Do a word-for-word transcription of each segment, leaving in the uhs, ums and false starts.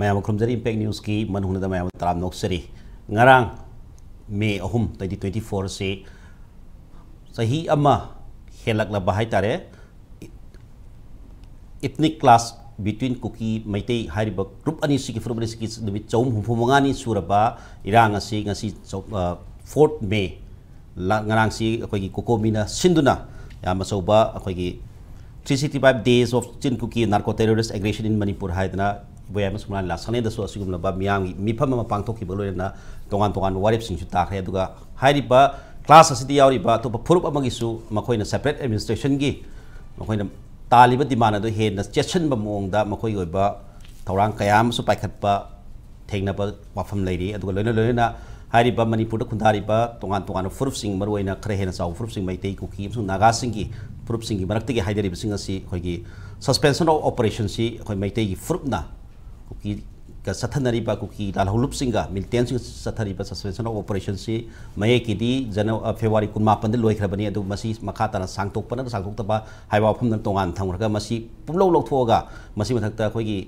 ꯃꯌꯥꯝ ꯈꯨꯔꯨꯝꯖꯔꯤ꯫ ꯏꯝꯄꯦꯛ ꯅ꯭ꯌꯨꯁꯀꯤ ꯃꯅꯨꯡꯗ ꯃꯌꯥꯝ ꯇꯔꯥꯝꯅ ꯑꯣꯛꯆꯔꯤ꯫ ꯉꯔꯥꯡ ꯃꯦ ꯑꯍꯨꯝ, twenty twenty four ꯑꯁꯤ ꯆꯍꯤ ꯑꯃ ꯍꯦꯜꯂꯛꯂꯕ ꯍꯥꯏꯇꯥꯔꯦ꯫ Ethnic clash between ꯀꯨꯀꯤ ꯃꯩꯇꯩ ꯍꯥꯏꯔꯤꯕ ꯒ꯭ꯔꯨꯞ ꯑꯅꯤꯁꯤꯒꯤ, ꯐꯨꯔꯨꯞ ꯑꯅꯤꯁꯤꯒꯤ ꯅꯨꯃꯤꯠ ꯆꯍꯨꯝ ꯍꯨꯝꯐꯨ ꯃꯉꯥꯅꯤ ꯁꯨꯔꯕ ꯏꯔꯥꯡ ꯑꯁꯤ ꯉꯁꯤ ꯆꯧ-, ꯑ, fourth May ꯂꯥ-, ꯉꯔꯥꯡꯁꯤ ꯑꯩꯈꯣꯏꯒꯤ ꯀꯣꯀꯣꯃꯤꯅ ꯁꯤꯟꯗꯨꯅ ꯌꯥꯝ ꯑꯆꯧꯕ ꯑꯩꯈꯣꯏꯒꯤ three sixty five days of Chin Kuki narco terrorist aggression in Manipur ꯍꯥꯏꯗꯅ ꯏꯕꯣꯌꯥꯏꯃ ꯁꯨꯃꯥꯡ ꯂꯤꯂꯥ ꯁꯪꯂꯦꯟꯗꯁꯨ ꯑꯁꯤꯒꯨꯝꯂꯕ ꯃꯤꯌꯥꯝꯒꯤ ꯃꯤꯐꯝ ꯑꯃ ꯄꯥꯡꯊꯣꯛꯈꯤꯕ ꯂꯣꯏꯅꯅ ꯇꯣꯉꯥꯟ ꯇꯣꯉꯥꯟꯕ ꯋꯥꯔꯦꯞꯁꯤꯡꯁꯨ ꯇꯥꯈ꯭ꯔꯦ꯫ ꯑꯗꯨꯒ ꯍꯥꯏꯔꯤꯕ clash ꯑꯁꯤꯗ ꯌꯥꯎꯔꯤꯕ ꯑꯇꯣꯞꯄ ꯐꯨꯔꯨꯞ ꯑꯃꯒꯤꯁꯨ ꯃꯈꯣꯏꯅ separate administrationꯒꯤ ꯃꯈꯣꯏꯅ ꯇꯥꯜꯂꯤꯕ demand ꯑꯗꯨ ꯍꯦꯟꯅ ꯆꯦꯠꯁꯤꯟꯕ ꯃꯑꯣꯡꯗ ꯃꯈꯣꯏꯒꯤ ꯑꯣꯏꯕ ꯊꯧꯔꯥꯡ ꯀꯌꯥ ꯑꯃꯁꯨ ꯄꯥꯏꯈꯠꯄ ꯊꯦꯡꯅꯕ ꯋꯥꯐꯝ ꯂꯩꯔꯤ꯫ ꯑꯗꯨꯒ ꯂꯣꯏꯅ ꯂꯣꯏꯅꯅ ꯍꯥꯏꯔꯤꯕ ꯃꯅꯤꯄꯨꯔꯗ ꯈꯨꯟꯗꯥꯔꯤꯕ ꯇꯣꯉꯥꯟ ꯇꯣꯉꯥꯟꯕ ꯐꯨꯔꯨꯞꯁꯤꯡ, ꯃꯔꯨꯑꯣꯏꯅ ꯈꯔ ꯍꯦꯟꯅ ꯆꯥꯎꯕ ꯐꯨꯔꯨꯞꯁꯤꯡ, ꯃꯩꯇꯩ, ꯀꯨꯀꯤ ꯑꯃꯁꯨꯡ ꯅꯥꯒꯥꯁꯤꯡꯒꯤ ꯐꯨꯔꯨꯞꯁꯤꯡꯒꯤ ꯃꯔꯛꯇꯒꯤ ꯍꯥꯏꯗꯔꯤꯕꯁꯤꯡ ꯑꯁꯤ ꯑꯩꯈꯣꯏꯒꯤ suspension of operationꯁꯤ ꯑꯩꯈꯣꯏ ꯃꯩꯇꯩꯒꯤ ꯐꯨꯔꯨꯞꯅ ꯀꯨꯀꯤꯒ ꯆꯠꯊꯅꯔꯤꯕ, ꯀꯨꯀꯤ ꯂꯥꯜꯍꯧꯂꯨꯞꯁꯤꯡꯒ militantꯁꯤꯡꯒ ꯆꯠꯊꯔꯤꯕ suspension of operationꯁꯤ ꯃꯌꯦꯛꯀꯤꯗꯤ ꯖꯅ-, ꯑ, February ꯀꯨꯟꯃꯥꯄꯟꯗ ꯂꯣꯏꯈ꯭ꯔꯕꯅꯤ꯫ ꯑꯗꯨ ꯃꯁꯤ ꯃꯈꯥ ꯇꯥꯅ ꯁꯥꯡꯗꯣꯛꯄ ꯅꯠꯇ꯭ꯔꯒ ꯁꯥꯡꯗꯣꯛꯇꯕ ꯍꯥꯏꯕ ꯋꯥꯐꯝꯗꯨ ꯇꯣꯉꯥꯟꯅ ꯊꯝꯈ꯭ꯔꯒ ꯃꯁꯤ ꯄꯨꯝꯂꯧ ꯂꯧꯊꯣꯛꯑꯒ ꯃꯁꯤ ꯃꯊꯛꯇ ꯑꯩꯈꯣꯏꯒꯤ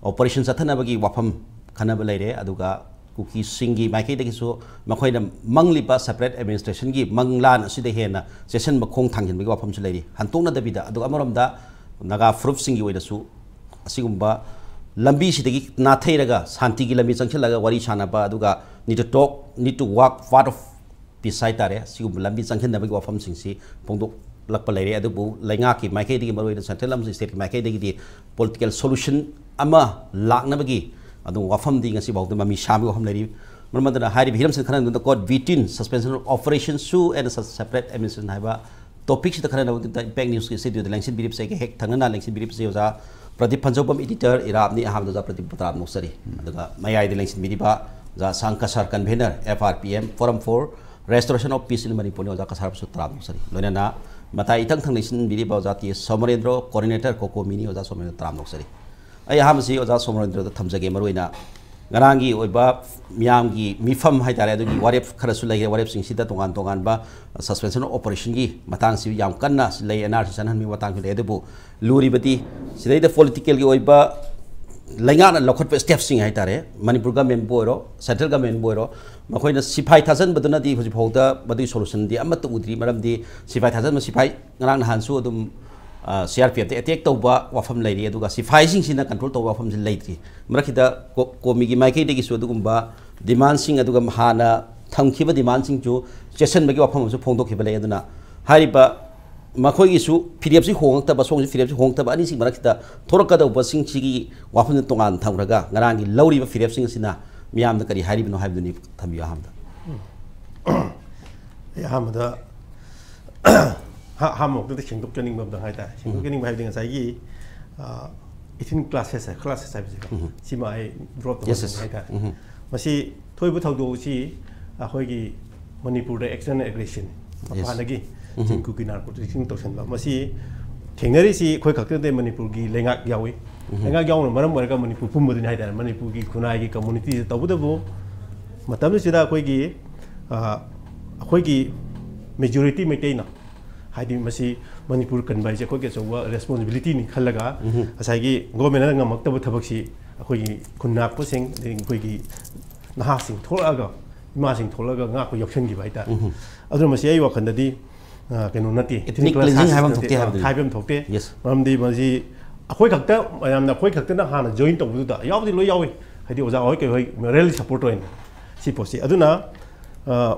operation ꯆꯠꯊꯅꯕꯒꯤ ꯋꯥꯐꯝ ꯈꯟꯅꯕ ꯂꯩꯔꯦ꯫ ꯑꯗꯨꯒ ꯀꯨꯀꯤꯁꯤꯡꯒꯤ ꯃꯥꯏꯀꯩꯗꯒꯤꯁꯨ ꯃꯈꯣꯏꯅ ꯃꯪꯂꯤꯕ separate administrationꯒꯤ ꯃꯪꯂꯥꯟ ꯑꯁꯤꯗ ꯍꯦꯟꯅ ꯆꯦꯠꯁꯤꯟꯕ ꯈꯣꯡ ꯊꯥꯡꯖꯤꯟꯕꯒꯤ ꯋꯥꯐꯝꯁꯨ ꯂꯩꯔꯤ꯫ ꯍꯟꯇꯣꯛꯅꯗꯕꯤꯗ, ꯑꯗꯨꯒ ꯑꯃꯔꯣꯝꯗ ꯅꯥꯒꯥ ꯐꯨꯔꯨꯞꯁꯤꯡꯒꯤ ꯑꯣꯏꯅꯁꯨ ꯑꯁꯤꯒꯨꯝꯕ ꯂꯝꯕꯤꯁꯤꯗꯒꯤ ꯅꯥꯊꯩꯔꯒ ꯁꯥꯟꯇꯤꯒꯤ ꯂꯝꯕꯤ ꯆꯪꯁꯤꯜꯂꯒ ꯋꯥꯔꯤ ꯁꯥꯟꯅꯕ, ꯑꯗꯨꯒ need to talk, need to walk path of peace ꯍꯥꯏꯇꯥꯔꯦ, ꯁꯤꯒꯨꯝꯕ ꯂꯝꯕꯤ ꯆꯪꯁꯤꯟꯅꯕꯒꯤ ꯋꯥꯐꯝꯁꯤꯡꯁꯤ ꯐꯣꯡꯗꯣꯛꯂꯛꯄ ꯂꯩꯔꯦ꯫ ꯑꯗꯨꯕꯨ ꯂꯩꯉꯥꯛꯀꯤ ꯃꯥꯏꯀꯩꯗꯒꯤ, ꯃꯔꯨꯑꯣꯏꯅ central ꯑꯃꯁꯨꯡ stateꯀꯤ ꯃꯥꯏꯀꯩꯗꯒꯤꯗꯤ political solution ꯑꯃ ꯂꯥꯛꯅꯕꯒꯤ ꯑꯗꯨꯝ ꯋꯥꯐꯝꯗꯤ ꯉꯁꯤ ꯐꯥꯎꯗ ꯃꯃꯤ ꯁꯥꯕꯒꯤ ꯋꯥꯐꯝ ꯂꯩꯔꯤ꯫ ꯃꯔꯝ ꯑꯗꯨꯅ ꯍꯥꯏꯔꯤꯕ ꯍꯤꯔꯝꯁꯤꯗ ꯈꯟꯅꯗꯨꯅ court between suspension of operation ꯁꯨ and separate administration ꯍꯥꯏꯕ topicꯁꯤꯗ ꯈꯟꯅꯅꯕꯒꯤꯗꯃꯛꯇ ꯏꯝꯄꯦꯛ ꯅ꯭ꯌꯨꯁꯀꯤ studioꯗ ꯂꯦꯡꯁꯤꯟꯕꯤꯔꯤꯕꯁꯦ, ꯑꯩꯒ ꯍꯦꯛ ꯊꯪꯅꯅ ꯂꯦꯡꯁꯤꯟꯕꯤꯔꯤꯕꯁꯦ ꯑꯣꯖꯥ ꯄ꯭ꯔꯗꯤꯞ ꯐꯟꯖꯧꯕꯝ, editor, ꯏꯔꯥꯞꯅꯤ꯫ ꯑꯍꯥꯟꯕꯗ ꯑꯣꯖꯥ ꯄ꯭ꯔꯗꯤꯞꯄꯨ ꯇꯔꯥꯝꯅ ꯑꯣꯛꯆꯔꯤ꯫ ꯑꯗꯨꯒ ꯃꯌꯥꯏꯗ ꯂꯦꯡꯁꯤꯟꯕꯤꯔꯤꯕ ꯑꯣꯖꯥ ꯁꯥꯡ Cachar, convener, F R P M, Forum for Restoration of Peace in Manipurꯅꯤ꯫ ꯑꯣꯖꯥ ꯀꯁꯥꯔꯕꯨꯁꯨ ꯇꯔꯥꯝꯅ ꯑꯣꯛꯆꯔꯤ꯫ ꯂꯣꯏꯅꯅ ꯃꯇꯥꯏ ꯏꯊꯪ ꯊꯪꯅ ꯂꯦꯡꯁꯤꯟꯕꯤꯔꯤꯕ ꯑꯣꯖꯥ ꯇꯤ ꯑꯦꯁ ꯁꯣꯃꯔꯦꯟꯗ꯭ꯔꯣ, coordinator ꯀꯣꯀꯣꯃꯤꯅꯤ꯫ ꯑꯣꯖꯥ ꯁꯣꯃꯔꯦꯟꯗ꯭ꯔꯣ ꯇꯔꯥꯝꯅ ꯑꯣꯛꯆꯔꯤ꯫ ꯑꯩ ꯑꯍꯥꯟꯕꯁꯤ ꯑꯣꯖꯥ ꯁꯣꯃꯔꯦꯟꯗ꯭ꯔꯗ ꯊꯝꯖꯒꯦ꯫ ꯃꯔꯨꯑꯣꯏꯅ ꯉꯔꯥꯡꯒꯤ ꯑꯣꯏꯕ ꯃꯤꯌꯥꯝꯒꯤ ꯃꯤꯐꯝ ꯍꯥꯏꯇꯥꯔꯦ, ꯑꯗꯨꯒꯤ ꯋꯥꯔꯦꯞ ꯈꯔꯁꯨ ꯂꯩꯔꯦ꯫ ꯋꯥꯔꯦꯞꯁꯤꯡꯁꯤꯗ ꯇꯣꯉꯥꯟ ꯇꯣꯉꯥꯟꯕ suspension of operationꯒꯤ ꯃꯇꯥꯡꯁꯤ ꯌꯥꯝ ꯀꯟꯅ ꯂꯩ, N R C ꯆꯠꯍꯟꯕꯒꯤ ꯃꯇꯥꯡꯁꯨ ꯂꯩ꯫ ꯑꯗꯨꯕꯨ ꯂꯨꯔꯤꯕꯗꯤ ꯁꯤꯗꯩꯗ politicalꯒꯤ ꯑꯣꯏꯕ ꯂꯩꯉꯥꯛꯅ ꯂꯧꯈꯠꯄ ꯁ꯭ꯇꯦꯞꯁꯤꯡ ꯍꯥꯏꯇꯥꯔꯦ, ꯃꯅꯤꯄꯨꯔ ꯒꯃꯦꯟꯕꯨ ꯑꯣꯏꯔꯣ, ꯁꯦꯟꯇ꯭ꯔꯦꯜ ꯒꯃꯦꯟꯕꯨ ꯑꯣꯏꯔꯣ, ꯃꯈꯣꯏꯅ ꯁꯤꯐꯥꯏ ꯊꯥꯖꯟꯕꯗꯨꯅꯗꯤ ꯍꯧꯖꯤꯛ ꯐꯥꯎꯗ ꯃꯗꯨꯒꯤ ꯁꯣꯂꯨꯁꯟꯗꯤ ꯑꯃꯠꯇ ꯎꯗ꯭ꯔꯤ꯫ ꯃꯔꯝꯗꯤ ꯁꯤꯐꯥꯏ ꯊꯥꯖꯟꯕ, ꯁꯤꯐꯥꯏ ꯉꯔꯥꯡ ꯅꯍꯥꯟꯁꯨ ꯑꯗꯨꯝ ꯁꯤ ꯑꯥꯔ ꯄꯤ ꯑꯦꯐꯇ ꯑꯦꯇꯦꯛ ꯇꯧꯕ ꯋꯥꯐꯝ ꯂꯩꯔꯤ, ꯑꯗꯨꯒ ꯁꯤꯐꯥꯏꯁꯤꯡꯁꯤꯅ ꯀꯟꯇ꯭ꯔꯣꯜ ꯇꯧꯕ ꯋꯥꯐꯝꯁꯤ ꯂꯩꯇ꯭ꯔꯤ꯫ ꯃꯔꯛꯁꯤꯗ ꯀꯣ-, ꯀꯣꯃꯤꯒꯤ ꯃꯥꯏꯀꯩꯗꯒꯤꯁꯨ ꯑꯗꯨꯒꯨꯝꯕ ꯗꯤꯃꯥꯟꯁꯤꯡ, ꯑꯗꯨꯒ ꯍꯥꯟꯅ ꯊꯝꯈꯤꯕ ꯗꯤꯃꯥꯟꯁꯤꯡꯁꯨ ꯆꯦꯠꯁꯤꯟꯕꯒꯤ ꯋꯥꯐꯝ ꯑꯃꯁꯨ ꯐꯣꯡꯗꯣꯛꯈꯤꯕ ꯂꯩ꯫ ꯑꯗꯨꯅ ꯍꯥꯏꯔꯤꯕ ꯃꯈꯣꯏꯒꯤꯁꯨ ꯐꯤꯔꯦꯞꯁꯤ ꯍꯣꯡꯉꯛꯇꯕ, ꯁꯣꯝꯒꯤ ꯐꯤꯔꯦꯞꯁꯤ ꯍꯣꯡꯉꯛꯇꯕ ꯑꯅꯤꯁꯤ ꯃꯔꯛꯁꯤꯗ ꯊꯣꯛꯂꯛꯀꯗꯧꯕꯁꯤꯡꯁꯤꯒꯤ ꯋꯥꯐꯝꯁꯤ ꯇꯣꯉꯥꯟꯅ ꯊꯝꯈ꯭ꯔꯒ, ꯉꯔꯥꯡꯒꯤ ꯂꯧꯔꯤꯕ ꯐꯤꯔꯦꯞꯁꯤꯡ ꯑꯁꯤꯅ ꯃꯤꯌꯥꯝꯗ ꯀꯔꯤ ꯍꯥꯏꯔꯤꯕꯅꯣ ꯍꯥꯏꯕꯗꯨꯅꯤ ꯊꯝꯕꯤꯌꯨ ꯑꯍꯥꯟꯕꯗ꯫ ꯑꯩ ꯑꯍꯥꯟꯕꯗ ꯑꯍꯥ- ꯑꯍꯥꯟꯕꯃꯛꯇꯗ ꯁꯦꯡꯗꯣꯛꯆꯅꯤꯡꯕ ꯑꯝꯇꯪ ꯍꯥꯏꯇꯥꯔꯦ꯫ ꯁꯦꯡꯗꯣꯛꯆꯅꯤꯡꯕ ꯍꯥꯏꯕꯗꯤ ꯉꯁꯥꯏꯒꯤ, ꯑ, ꯏꯊꯤꯟ ꯀ꯭ꯂꯥꯁꯦꯁ, ꯀ꯭ꯂꯥꯁꯦꯁ ꯍꯥꯏꯕꯁꯤꯀꯣ, ꯁꯤꯃ ꯑꯩ ꯗ꯭ꯔꯣꯞ Yes, yes. ꯇꯧꯍꯟꯅꯤꯡꯉꯤ ꯍꯥꯏꯇꯥꯔꯦ꯫ ꯃꯁꯤ ꯊꯣꯛꯏꯕ ꯊꯧꯗꯣꯛ ꯑꯁꯤ ꯑꯩꯈꯣꯏꯒꯤ ꯃꯅꯤꯄꯨꯔꯗ ꯑꯦꯛꯁꯇꯔꯅꯦꯜ ꯑꯦꯒ꯭ꯔꯦꯁꯟ, ꯃꯄꯥꯟꯗꯒꯤ ꯆꯤꯡ ꯀꯨꯀꯤ ꯅꯥꯔꯀꯣꯇꯤꯛꯁꯤꯡ ꯇꯧꯁꯟꯕ꯫ ꯃꯁꯤ ꯊꯦꯡꯅꯔꯤꯁꯤ ꯑꯩꯈꯣꯏ ꯈꯛꯇ ꯅꯠꯇꯦ, ꯃꯅꯤꯄꯨꯔꯒꯤ ꯂꯩꯉꯥꯛ ꯌꯥꯎꯏ꯫ ꯂꯩꯉꯥꯛ ꯌꯥꯎꯕꯅ ꯃꯔꯝ ꯑꯣꯏꯔꯒ ꯃꯅꯤꯄꯨꯔ ꯄꯨꯝꯕꯗꯨꯅꯤ ꯍꯥꯏꯇꯥꯔꯦ, ꯃꯅꯤꯄꯨꯔꯒꯤ ꯈꯨꯟꯅꯥꯏꯒꯤ ꯀꯝꯃꯨꯅꯤꯇꯤꯁꯦ꯫ ꯇꯧꯕꯇꯕꯨ ꯃꯇꯝꯗꯨꯗ ꯑꯩꯈꯣꯏꯒꯤ, ꯑ, ꯑꯩꯈꯣꯏꯒꯤ ꯃꯦꯖꯣꯔꯤꯇꯤ ꯃꯩꯇꯩꯅ, ꯍꯥꯏꯗꯤ ꯃꯁꯤ ꯃꯅꯤꯄꯨꯔ ꯀꯟꯕ ꯍꯥꯏꯁꯦ ꯑꯩꯈꯣꯏꯒꯤ ꯑꯆꯧꯕ ꯔꯦꯁꯄꯣꯟꯁꯤꯕꯤꯂꯤꯇꯤꯅꯤ ꯈꯜꯂꯒ, ꯉꯁꯥꯏꯒꯤ ꯒꯣꯔꯃꯦꯟꯅ ꯉꯝꯃꯛꯇꯕ ꯊꯕꯛꯁꯤ ꯑꯩꯈꯣꯏꯒꯤ ꯈꯨꯟ ꯉꯥꯛꯄꯁꯤꯡ, ꯑꯗꯒꯤ ꯑꯩꯈꯣꯏꯒꯤ ꯅꯍꯥꯁꯤꯡ ꯊꯣꯛꯂꯛꯑꯒ, ꯏꯃꯥꯁꯤꯡ ꯊꯣꯛꯂꯛꯑꯒ ꯉꯥꯛꯄ ꯌꯥꯎꯁꯟꯈꯤꯕ ꯍꯥꯏꯇꯥꯔꯦ꯫ ꯑꯗꯨꯅ ꯃꯁꯤ ꯑꯩ ꯋꯥꯈꯜꯗꯗꯤ, ꯑ, ꯀꯩꯅꯣ ꯅꯠꯇꯦ, Ethnic ethnic cleansing cleansing ꯍꯥꯏꯕ ꯑꯃ ꯅꯠꯇꯦ, ꯊꯣꯛꯇꯦ ꯑ, ꯍꯥꯏꯕꯗꯨꯅꯤ꯫ ꯍꯥꯏꯕ ꯑꯃ ꯊꯣꯛꯇꯦ꯫ Yes. ꯃꯔꯝꯗꯤ ꯃꯁꯤ ꯑꯩꯈꯣꯏ ꯈꯛꯇ, ꯃꯌꯥꯝꯅ ꯑꯩꯈꯣꯏ ꯈꯛꯇꯅ ꯍꯥꯟꯅ ꯖꯣꯏꯟ ꯇꯧꯕꯗꯨꯗ ꯌꯥꯎꯗꯤ ꯂꯣꯏ ꯌꯥꯎꯏ, ꯍꯥꯏꯗꯤ ꯑꯣꯖꯥ ꯍꯣꯏ ꯀꯩ ꯍꯣꯏ ꯃꯣꯔꯦꯜ ꯁꯞꯄꯣꯔꯠ ꯑꯣꯏꯅ ꯁꯤ ꯄꯣꯠꯁꯤ꯫ ꯑꯗꯨꯅ, ꯑ,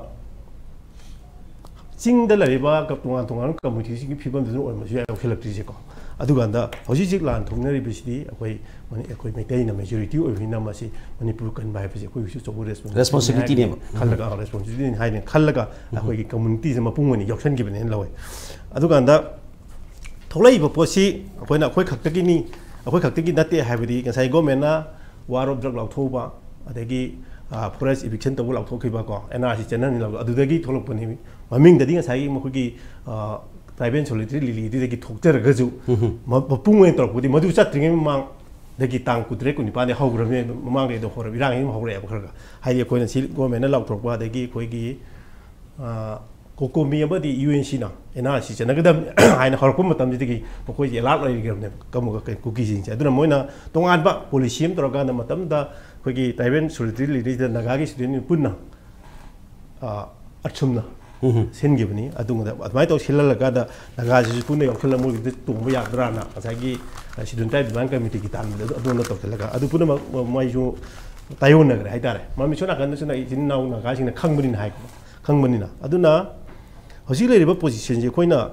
ꯆꯤꯡꯗ ꯂꯩꯔꯤꯕ ꯇꯣꯉꯥꯟ ꯇꯣꯉꯥꯟꯕ ꯀꯝꯃꯨꯅꯤꯇꯤꯁꯤꯡꯒꯤ ꯐꯤꯕꯝꯗꯨꯅ ꯑꯣꯏꯔꯝꯕꯁꯨ ꯌꯥꯏ ꯌꯥꯎꯁꯤꯜꯂꯛꯇ꯭ꯔꯤꯁꯦꯀꯣ꯫ ꯑꯗꯨꯀꯥꯟꯗ ꯍꯧꯖꯤꯛ ꯍꯧꯖꯤꯛ ꯂꯥꯟ ꯊꯣꯛꯅꯔꯤꯕꯁꯤꯗꯤ ꯑꯩꯈꯣꯏ ꯃꯅꯤ-, ꯑꯩꯈꯣꯏ ꯃꯩꯇꯩꯅ ꯃꯦꯖꯣꯔꯤꯇꯤ ꯑꯣꯏꯕꯅꯤꯅ ꯃꯁꯤ ꯃꯅꯤꯄꯨꯔ ꯀꯟꯕ ꯍꯥꯏꯕꯁꯤ ꯑꯩꯈꯣꯏꯒꯤꯁꯨ ꯑꯆꯧꯕ ꯔꯦꯁꯄꯣꯟꯁꯤꯕꯤꯂꯤꯇꯤꯅꯦꯕ꯫ ꯈꯜꯂꯒ, ꯑ, ꯔꯦꯁꯄꯣꯟꯁꯤꯕꯤꯂꯤꯇꯤꯅꯤ ꯍꯥꯏꯅ ꯈꯜꯂꯒ ꯑꯩꯈꯣꯏꯒꯤ ꯀꯝꯃꯨꯅꯤꯇꯤꯁꯦ ꯃꯄꯨꯡ ꯑꯣꯏꯅ ꯌꯥꯎꯁꯟꯈꯤꯕꯅꯦꯅ ꯂꯧꯋꯦ꯫ ꯑꯗꯨꯀꯥꯟꯗ ꯊꯣꯛꯂꯛꯏꯕ ꯄꯣꯠꯁꯤ ꯑꯩꯈꯣꯏꯅ ꯑꯩꯈꯣꯏ ꯈꯛꯇꯒꯤꯅꯤ, ꯑꯩꯈꯣꯏ ꯈꯛꯇꯒꯤ ꯅꯠꯇꯦ ꯍꯥꯏꯕꯗꯤ ꯉꯁꯥꯏ ꯒꯣꯔꯃꯦꯟꯅ ꯋꯥꯔ ꯑꯣꯐ ꯗ꯭ꯔꯛ ꯂꯥꯎꯊꯣꯛꯎꯕ, ꯑꯗꯒꯤ, ꯑ, ꯐꯣꯔꯦꯁ ꯏꯚꯤꯛꯁꯟ ꯇꯧꯕ ꯂꯥꯎꯊꯣꯛꯈꯤꯕꯀꯣ, ꯑꯦꯟ ꯑꯥꯔ ꯁꯤ ꯆꯦꯟꯅꯅꯤ ꯂꯥꯎ-, ꯑꯗꯨꯗꯒꯤ ꯊꯣꯛꯂꯛꯄꯅꯤ꯫ ꯃꯃꯤꯡꯗꯗꯤ ꯉꯁꯥꯏꯒꯤ ꯃꯈꯣꯏꯒꯤ, ꯑ, ꯇ꯭ꯔꯥꯏꯕꯦꯜ ꯁꯣꯂꯤꯗꯔꯤ ꯂꯤꯂꯤꯗꯨꯗꯒꯤ ꯊꯣꯛꯆꯔꯒꯁꯨ ꯃ-, ꯃꯄꯨꯡ ꯑꯣꯏꯅ ꯇꯧꯔꯛꯄꯗꯤ ꯃꯗꯨ ꯆꯠꯇ꯭ꯔꯤꯉꯩ ꯃꯃꯥꯡꯗꯒꯤ ꯇꯥꯡ ꯀꯨꯟꯇꯔꯦꯠ ꯀꯨꯟꯅꯤꯄꯥꯟꯗꯒꯤ ꯍꯧꯈ꯭ꯔꯕꯅꯤ, ꯃꯃꯥꯡꯗꯒꯤ ꯑꯗꯨꯝ ꯍꯧꯔ-, ꯏꯔꯥꯡ ꯑꯗꯨꯝ ꯍꯧꯔꯛꯑꯦꯕ ꯈꯔ ꯈꯔ꯫ ꯍꯥꯏꯗꯤ ꯑꯩꯈꯣꯏꯅ ꯁꯤ ꯒꯣꯔꯃꯦꯟꯅ ꯂꯥꯎꯊꯣꯔꯛꯄ, ꯑꯗꯒꯤ ꯑꯩꯈꯣꯏꯒꯤ, ꯑ, ꯀꯣꯀꯣꯃꯤ ꯑꯃꯗꯤ ꯌꯨ ꯑꯦꯟ ꯁꯤꯅ ꯑꯦꯟ ꯑꯥꯔ ꯁꯤ ꯆꯠꯅꯒꯗꯕꯅꯤ ꯍꯥꯏꯅ ꯍꯧꯔꯛꯄ ꯃꯇꯝꯁꯤꯗꯒꯤ ꯃꯈꯣꯏꯁꯦ ꯑꯦꯂꯥꯔꯠ ꯂꯩꯈ꯭ꯔꯕꯅꯦꯕ, ꯀꯃ-, ꯀꯩ-, ꯀꯨꯀꯤꯁꯤꯡꯁꯦ꯫ ꯑꯗꯨꯅ ꯃꯣꯏꯅ ꯇꯣꯉꯥꯟꯕ ꯄꯣꯂꯤꯁꯤ ꯑꯃ ꯇꯧꯔꯀꯥꯟꯗ ꯃꯇꯝꯗ ꯑꯩꯈꯣꯏꯒꯤ ꯇ꯭ꯔꯥꯏꯕꯦꯜ ꯁꯣꯂꯤꯗꯔꯤꯇꯤ ꯂꯤꯗꯔ ꯅꯥꯒꯥꯒꯤ ꯁ꯭ꯇꯨꯗꯦꯟ ꯄꯨꯟꯅ, ꯑ, ꯑꯁꯨꯝꯅ ꯎꯝ꯫ ꯁꯤꯟꯈꯤꯕꯅꯤ꯫ ꯑꯗꯨꯒ ꯑꯗꯨꯃꯥꯏꯅ ꯇꯧ ꯁꯤꯜꯍꯜꯂꯀꯥꯟꯗ ꯅꯥꯒꯥꯁꯤꯁꯨ ꯄꯨꯟꯅ ꯌꯥꯎꯁꯜꯂꯒ ꯃꯣꯏꯒꯤꯗ ꯇꯣꯡꯕ ꯌꯥꯒꯗ꯭ꯔꯥꯅ ꯉꯁꯥꯏꯒꯤ, ꯑ, ꯁꯤꯗꯨꯟ ꯇ꯭ꯔꯥꯏꯕ ꯗꯤꯃꯥꯟ ꯀꯃꯤꯇꯤꯒꯤ ꯇꯥꯟꯕꯗ ꯑꯗꯨ-, ꯑꯗꯣꯝꯗ ꯇꯧꯁꯤꯜꯂꯒ ꯑꯗꯨ ꯄꯨꯝꯅꯃꯛ ꯃ-, ꯃꯣꯏꯁꯨ ꯇꯥꯏꯌꯣꯟꯅꯈ꯭ꯔꯦ ꯍꯥꯏꯇꯥꯔꯦ꯫ ꯃꯔꯝꯗꯤ ꯁꯣꯝ ꯅꯥꯀꯟꯗꯁꯨ ꯏꯆꯤꯟ ꯏꯅꯥꯎ ꯅꯥꯒꯥꯁꯤꯡꯅ ꯈꯪꯕꯅꯤꯅ ꯍꯥꯏꯀꯣ, ꯈꯪꯕꯅꯤꯅ꯫ ꯑꯗꯨꯅ ꯍꯧꯖꯤꯛ ꯂꯩꯔꯤꯕ ꯄꯣꯖꯤꯁꯟꯁꯦ ꯑꯩꯈꯣꯏꯅ,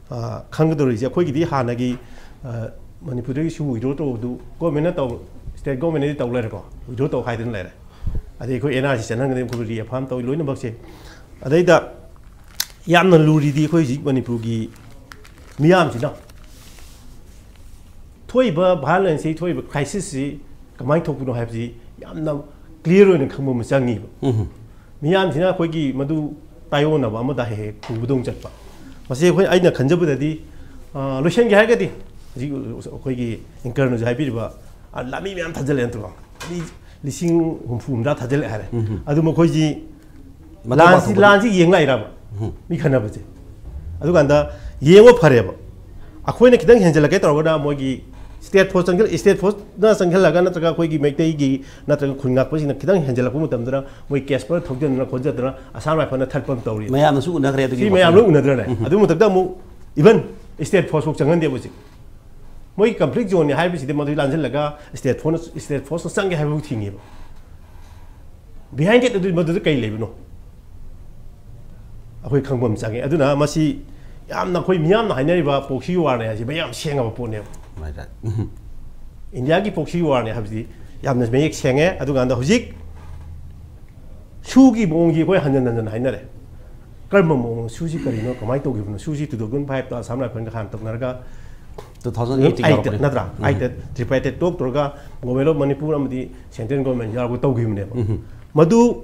ꯑ, ꯈꯪꯒꯗꯧꯔꯤꯁꯦ, ꯑꯩꯈꯣꯏꯒꯤꯗꯤ ꯍꯥꯟꯅꯒꯤ, ꯑ, ꯃꯅꯤꯄꯨꯔꯗꯒꯤꯁꯨ ꯋꯤꯗ꯭ꯔꯣ ꯇꯧꯕꯗꯨ ꯒꯣꯔꯃꯦꯟꯅ ꯇꯧ, ꯁ꯭ꯇꯦꯠ ꯒꯣꯔꯃꯦꯟꯅꯗꯤ ꯇꯧ ꯂꯩꯔꯦꯀꯣ, ꯋꯤꯗ꯭ꯔꯣ ꯇꯧ ꯍꯥꯏꯗꯅ ꯂꯩꯔꯦ꯫ ꯑꯗꯩ ꯑꯩꯈꯣꯏ ꯑꯦꯟ ꯑꯥꯔ ꯁꯤ ꯆꯠꯍꯟꯒꯅꯤ, ꯑꯩꯈꯣꯏ ꯔꯤꯑꯦꯐꯥꯝ ꯇꯧꯏ ꯂꯣꯏꯅꯃꯛꯁꯦ꯫ ꯑꯗꯩꯗ ꯌꯥꯝꯅ ꯂꯨꯔꯤꯗꯤ ꯑꯩꯈꯣꯏ ꯍꯧꯖꯤꯛ ꯃꯅꯤꯄꯨꯔꯒꯤ ꯃꯤꯌꯥꯝꯁꯤꯅ ꯊꯣꯛꯏꯕ ꯚꯥꯏꯑꯣꯂꯦꯟꯁꯁꯤ, ꯊꯣꯛꯏꯕ ꯀ꯭ꯔꯥꯏꯁꯤꯁꯁꯤ ꯀꯃꯥꯏꯅ ꯊꯣꯛꯄꯅꯣ ꯍꯥꯏꯕꯁꯤ ꯌꯥꯝꯅ ꯀ꯭ꯂꯤꯌꯥꯔ ꯑꯣꯏꯅ ꯈꯪꯕ ꯑꯃ ꯆꯪꯉꯤꯕ꯫ ꯎꯝ꯫ ꯃꯤꯌꯥꯝꯁꯤꯅ ꯑꯩꯈꯣꯏꯒꯤ ꯃꯗꯨ ꯇꯥꯏꯌꯣꯟꯅꯕ ꯑꯃꯗ ꯍꯦꯛ ꯍꯦꯛ ꯄꯨꯕꯗꯧꯅ ꯆꯠꯄ꯫ ꯃꯁꯤ ꯑꯩꯈꯣꯏ, ꯑꯩꯅ ꯈꯟꯖꯕꯗꯗꯤ, ꯑ, ꯂꯣꯏꯁꯤꯟꯒꯦ ꯍꯥꯏꯔꯒꯗꯤ ꯍꯧꯖꯤꯛ ꯑꯩꯈꯣꯏꯒꯤ ꯑꯦꯡꯀꯔꯅꯁꯨ ꯍꯥꯏꯕꯤꯔꯤꯕ, ꯑ, ꯂꯥꯟꯃꯤ ꯃꯌꯥꯝ ꯊꯥꯖꯤꯜꯂꯦ ꯅꯠꯇ꯭ꯔꯣ? ꯃꯤ ꯂꯤꯁꯤꯡ ꯍꯨꯝꯐꯨ ꯍꯨꯝꯗ꯭ꯔꯥ ꯊꯥꯖꯤꯜꯂꯦ ꯍꯥꯏꯔꯦ꯫ ꯎꯝ꯫ ꯑꯗꯨ ꯃꯈꯣꯏꯁꯤ ꯃꯇꯝ ꯂꯥꯟꯁꯤ, ꯄꯥꯊꯣꯛꯄꯗ꯫ ꯂꯥꯟꯁꯤ ꯌꯦꯡ ꯂꯥꯛꯏꯔꯕ? ꯎꯝ꯫ ꯃꯤ ꯈꯠꯅꯕꯁꯦ꯫ ꯑꯗꯨꯀꯥꯟꯗ ꯌꯦꯡꯉꯣ ꯐꯔꯦꯕ꯫ ꯑꯩꯈꯣꯏꯅ ꯈꯤꯇꯪ ꯍꯦꯟꯖꯜꯂꯛꯀꯦ ꯇꯧꯔꯒꯅ ꯃꯣꯏꯒꯤ ꯁ꯭ꯇꯦꯠ ꯐꯣꯔꯁ ꯆꯪꯁꯤꯜ-, ꯁ꯭ꯇꯦꯠ ꯐꯣꯔꯁꯅ ꯆꯪꯁꯤꯜꯂꯒ ꯅꯠꯇ꯭ꯔꯒ ꯑꯩꯈꯣꯏꯒꯤ ꯃꯩꯇꯩꯒꯤ ꯅꯠꯇ꯭ꯔꯒ ꯈꯨꯟ ꯉꯥꯛꯄꯁꯤꯡꯅ ꯈꯤꯇꯪ ꯍꯦꯟꯖꯜꯂꯛꯄ ꯃꯇꯝꯗꯅ ꯃꯣꯏ ꯀꯦꯁꯄꯔ ꯊꯧꯖꯤꯟꯗꯅ ꯈꯣꯠꯆꯗꯅ ꯑꯁꯥꯝ ꯔꯥꯏꯐꯜꯅ ꯊꯠꯄ ꯑꯃ ꯇꯧꯔꯤ꯫ ꯃꯌꯥꯝꯅꯁꯨ ꯎꯅꯈ꯭ꯔꯦ ꯑꯗꯨꯒꯤ ꯁꯤ ꯃꯌꯥꯝ ꯋꯥꯐꯝꯗꯣ꯫ ꯂꯣꯏ ꯎꯅꯗ꯭ꯔꯅꯦ? ꯎꯝ꯫ ꯑꯗꯨ ꯃꯊꯛꯇ ꯑꯃꯨꯛ even ꯁ꯭ꯇꯦꯠ ꯐꯣꯔꯁ ꯐꯥꯎ ꯆꯪꯍꯟꯗꯦꯕ ꯍꯧꯖꯤꯛ꯫ ꯃꯣꯏꯒꯤ ꯀꯟꯐ꯭ꯂꯤꯛ ꯖꯣꯟꯅꯤ ꯍꯥꯏꯕꯁꯤꯗꯤ ꯃꯗꯨꯒꯤ ꯂꯥꯟꯁꯤꯜꯂꯒ ꯁ꯭ꯇꯦꯠ ꯐꯣꯔꯁꯅ, ꯁ꯭ꯇꯦꯠ ꯐꯣꯔꯁꯅ ꯆꯪꯒꯦ ꯍꯥꯏꯕꯕꯨ ꯊꯤꯡꯉꯦꯕ꯫ ꯕꯤꯍꯥꯏꯟ ꯏꯠ ꯑꯗꯨ ꯃꯗꯨꯗ ꯀꯩ ꯂꯩꯕꯅꯣ? ꯑꯩꯈꯣꯏ ꯈꯪꯕ ꯑꯃ ꯆꯪꯉꯦ꯫ ꯑꯗꯨꯅ ꯃꯁꯤ ꯌꯥꯝꯅ ꯑꯩꯈꯣꯏ ꯃꯤꯌꯥꯝꯅ ꯍꯥꯏꯅꯔꯤꯕ ꯄ꯭ꯔꯣꯛꯁꯤ ꯋꯥꯔꯅꯦ ꯍꯥꯏꯁꯦ ꯃꯌꯥꯝ ꯁꯦꯡꯉꯕ ꯄꯣꯠꯅꯦꯕ꯫ Right, right. ꯎꯝ꯫ ꯏꯟꯗꯤꯌꯥꯒꯤ ꯄ꯭ꯔꯣꯛꯁꯤ ꯋꯥꯔꯅꯦ ꯍꯥꯏꯕꯁꯤꯗꯤ ꯌꯥꯝꯅ ꯃꯌꯦꯛ ꯁꯦꯡꯉꯦ꯫ ꯑꯗꯨꯀꯥꯟꯗ ꯍꯧꯖꯤꯛ ꯁꯨꯒꯤ ꯃꯑꯣꯡꯁꯤ ꯑꯩꯈꯣꯏ ꯍꯟꯖꯟ ꯍꯟꯖꯟ ꯍꯥꯏꯅꯔꯦ꯫ ꯀꯔꯝꯕ ꯃꯑꯣꯡ, ꯁꯨꯁꯤ ꯀꯔꯤꯅꯣ, ꯀꯃꯥꯏꯅ ꯇꯧꯈꯤꯕꯅꯣ? ꯁꯨꯁꯤ two thousand five ꯇ ꯑꯁꯥꯝ ꯔꯥꯏꯐꯜꯒ ꯍꯥꯟꯅ ꯇꯧꯅꯔꯒ, two thousand eight ꯇ eight ꯇ ꯌꯥꯎꯔꯛꯄꯅꯦ꯫ ꯅꯠꯇ꯭ꯔꯥ? ꯎꯝ꯫ Eight ꯇ tripartite talk ꯇꯧꯔꯒ Government of ꯃꯅꯤꯄꯨꯔ ꯑꯃꯗꯤ central government ꯌꯥꯎꯔꯒ ꯇꯧꯈꯤꯕꯅꯦꯕ꯫ ꯎꯝ꯫ ꯃꯗꯨ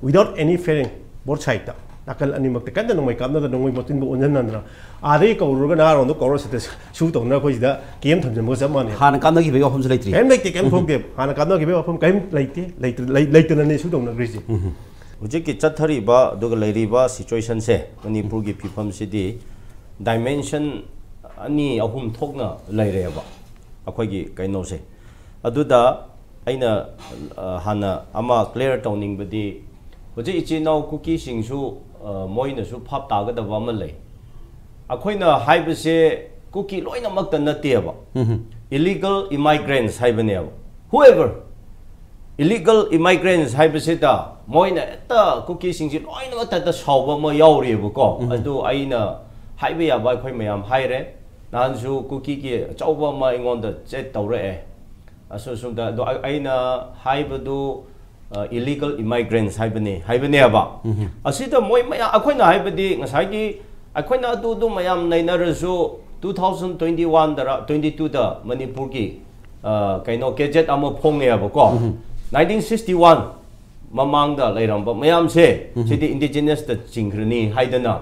without any fearing, both side ꯇ, ꯅꯥꯀꯜ ꯑꯅꯤꯃꯛꯇ ꯀꯟꯅ ꯅꯣꯡꯃꯩ ꯀꯥꯞꯅꯗꯅ, ꯅꯣꯡꯃꯩ ꯃꯆꯤꯟꯕꯨ ꯑꯣꯟꯁꯤꯟꯅꯗꯅ, ꯑꯥꯗꯒꯤ ꯀꯧꯔꯨꯔꯒ ꯅꯍꯥꯔꯣꯟꯗꯣ ꯀꯧꯔ ꯁꯤꯗ ꯁꯨ ꯇꯧꯅꯔ ꯑꯩꯈꯣꯏ ꯁꯤꯗ ꯀꯦꯝ ꯊꯝꯖꯤꯟꯕꯒ ꯆꯞ ꯃꯥꯟꯅꯩ꯫ ꯍꯥꯟꯅ ꯀꯥꯞꯅꯈꯤꯕꯒꯤ ꯋꯥꯐꯝꯁꯨ ꯂꯩꯇ꯭ꯔꯤ꯫ ꯀꯔꯤꯝ ꯂꯩꯇꯦ, ꯀꯔꯤꯝ ꯎꯝ꯫ ꯊꯣꯛꯇꯦ꯫ ꯍꯥꯟꯅ ꯀꯥꯞꯅꯈꯤꯕꯒꯤ ꯋꯥꯐꯝ ꯀꯔꯤꯝ ꯂꯩꯇꯦ, ꯂꯩꯇ-, ꯂꯩ-, ꯂꯩꯇꯅꯅꯦ ꯁꯨ ꯇꯧꯅꯈ꯭ꯔꯤꯁꯦ꯫ ꯎꯝ꯫ ꯍꯧꯖꯤꯛꯀꯤ ꯆꯠꯊꯔꯤꯕ ꯑꯗꯨꯒ ꯂꯩꯔꯤꯕ ꯁꯤꯆꯨꯋꯦꯁꯟꯁꯦ, ꯃꯅꯤꯄꯨꯔꯒꯤ ꯐꯤꯕꯝꯁꯤꯗꯤ ꯗꯥꯏꯃꯦꯟꯁꯟ ꯑꯅꯤ ꯑꯍꯨꯝ ꯊꯣꯛꯅ ꯂꯩꯔꯦꯕ ꯑꯩꯈꯣꯏꯒꯤ ꯀꯩꯅꯣꯁꯦ꯫ ꯑꯗꯨꯗ ꯑꯩꯅ ꯑ, ꯍꯥꯟꯅ ꯑꯃ ꯀ꯭ꯂꯤꯌꯥꯔ ꯇꯧꯅꯤꯡꯕꯗꯤ, ꯍꯧꯖꯤꯛ ꯏꯆꯤꯟ ꯏꯅꯥꯎ ꯀꯨꯀꯤꯁꯤꯡꯁꯨ ꯑ, ꯃꯣꯏꯅꯁꯨ ꯚꯥꯞ ꯇꯥꯒꯗꯕ ꯑꯃ ꯂꯩ꯫ ꯑꯩꯈꯣꯏꯅ ꯍꯥꯏꯕꯁꯦ ꯀꯨꯀꯤ ꯂꯣꯏꯅꯃꯛꯇ ꯅꯠꯇꯦꯕ꯫ Illegal immigrants ꯍꯥꯏꯕꯅꯦꯕ꯫ Whoever, illegal immigrants ꯍꯥꯏꯕꯁꯤꯗ ꯃꯣꯏꯅ ꯍꯦꯛꯇ ꯀꯨꯀꯤꯁꯤꯡꯁꯤ ꯂꯣꯏꯅꯃꯛꯇ ꯍꯦꯛꯇ ꯁꯥꯎꯕ ꯑꯃ ꯌꯥꯎꯔꯤꯑꯕꯀꯣ꯫ ꯑꯗꯨ ꯑꯩꯅ ꯍꯥꯏꯕ ꯌꯥꯕ ꯑꯩꯈꯣꯏ ꯃꯌꯥꯝ ꯍꯥꯏꯔꯦ꯫ ꯅꯍꯥꯟꯁꯨ ꯀꯨꯀꯤꯒꯤ ꯑꯆꯧꯕ ꯑꯃ ꯑꯩꯉꯣꯟꯗ ꯆꯦꯠ ꯇꯧꯔꯛꯑꯦ꯫ ꯑꯁꯨꯝ ꯑꯁꯨꯝꯗ ꯑꯗꯣ ꯑꯩ- ꯑꯩꯅ ꯍꯥꯏꯕꯗꯨ, ꯑ, illegal immigrants ꯍꯥꯏꯕꯅꯤ, ꯍꯥꯏꯕꯅꯦꯕ꯫ ꯑꯁꯤꯗ ꯃꯣꯏ ꯃꯌꯥꯝ, ꯑꯩꯈꯣꯏꯅ ꯍꯥꯏꯕꯗꯤ ꯉꯁꯥꯏꯒꯤ ꯑꯩꯈꯣꯏꯅ ꯑꯗꯨ ꯑꯗꯨ ꯃꯌꯥꯝ ꯅꯩꯅꯔꯁꯨ, two thousand twenty one ꯗꯔ twenty two ꯗ ꯃꯅꯤꯄꯨꯔꯒꯤ, ꯑ, ꯀꯩꯅꯣ, ꯒꯦꯖꯦꯠ ꯑꯃ ꯐꯣꯡꯉꯦꯕꯀꯣ꯫ Nineteen sixty one ꯃꯃꯥꯡꯗ ꯂꯩꯔꯝꯕ ꯃꯌꯥꯝꯁꯦ ꯁꯤꯗꯤ ꯏꯟꯗꯤꯖꯤꯅꯁꯇ ꯆꯤꯡꯈ꯭ꯔꯅꯤ ꯍꯥꯏꯗꯅ,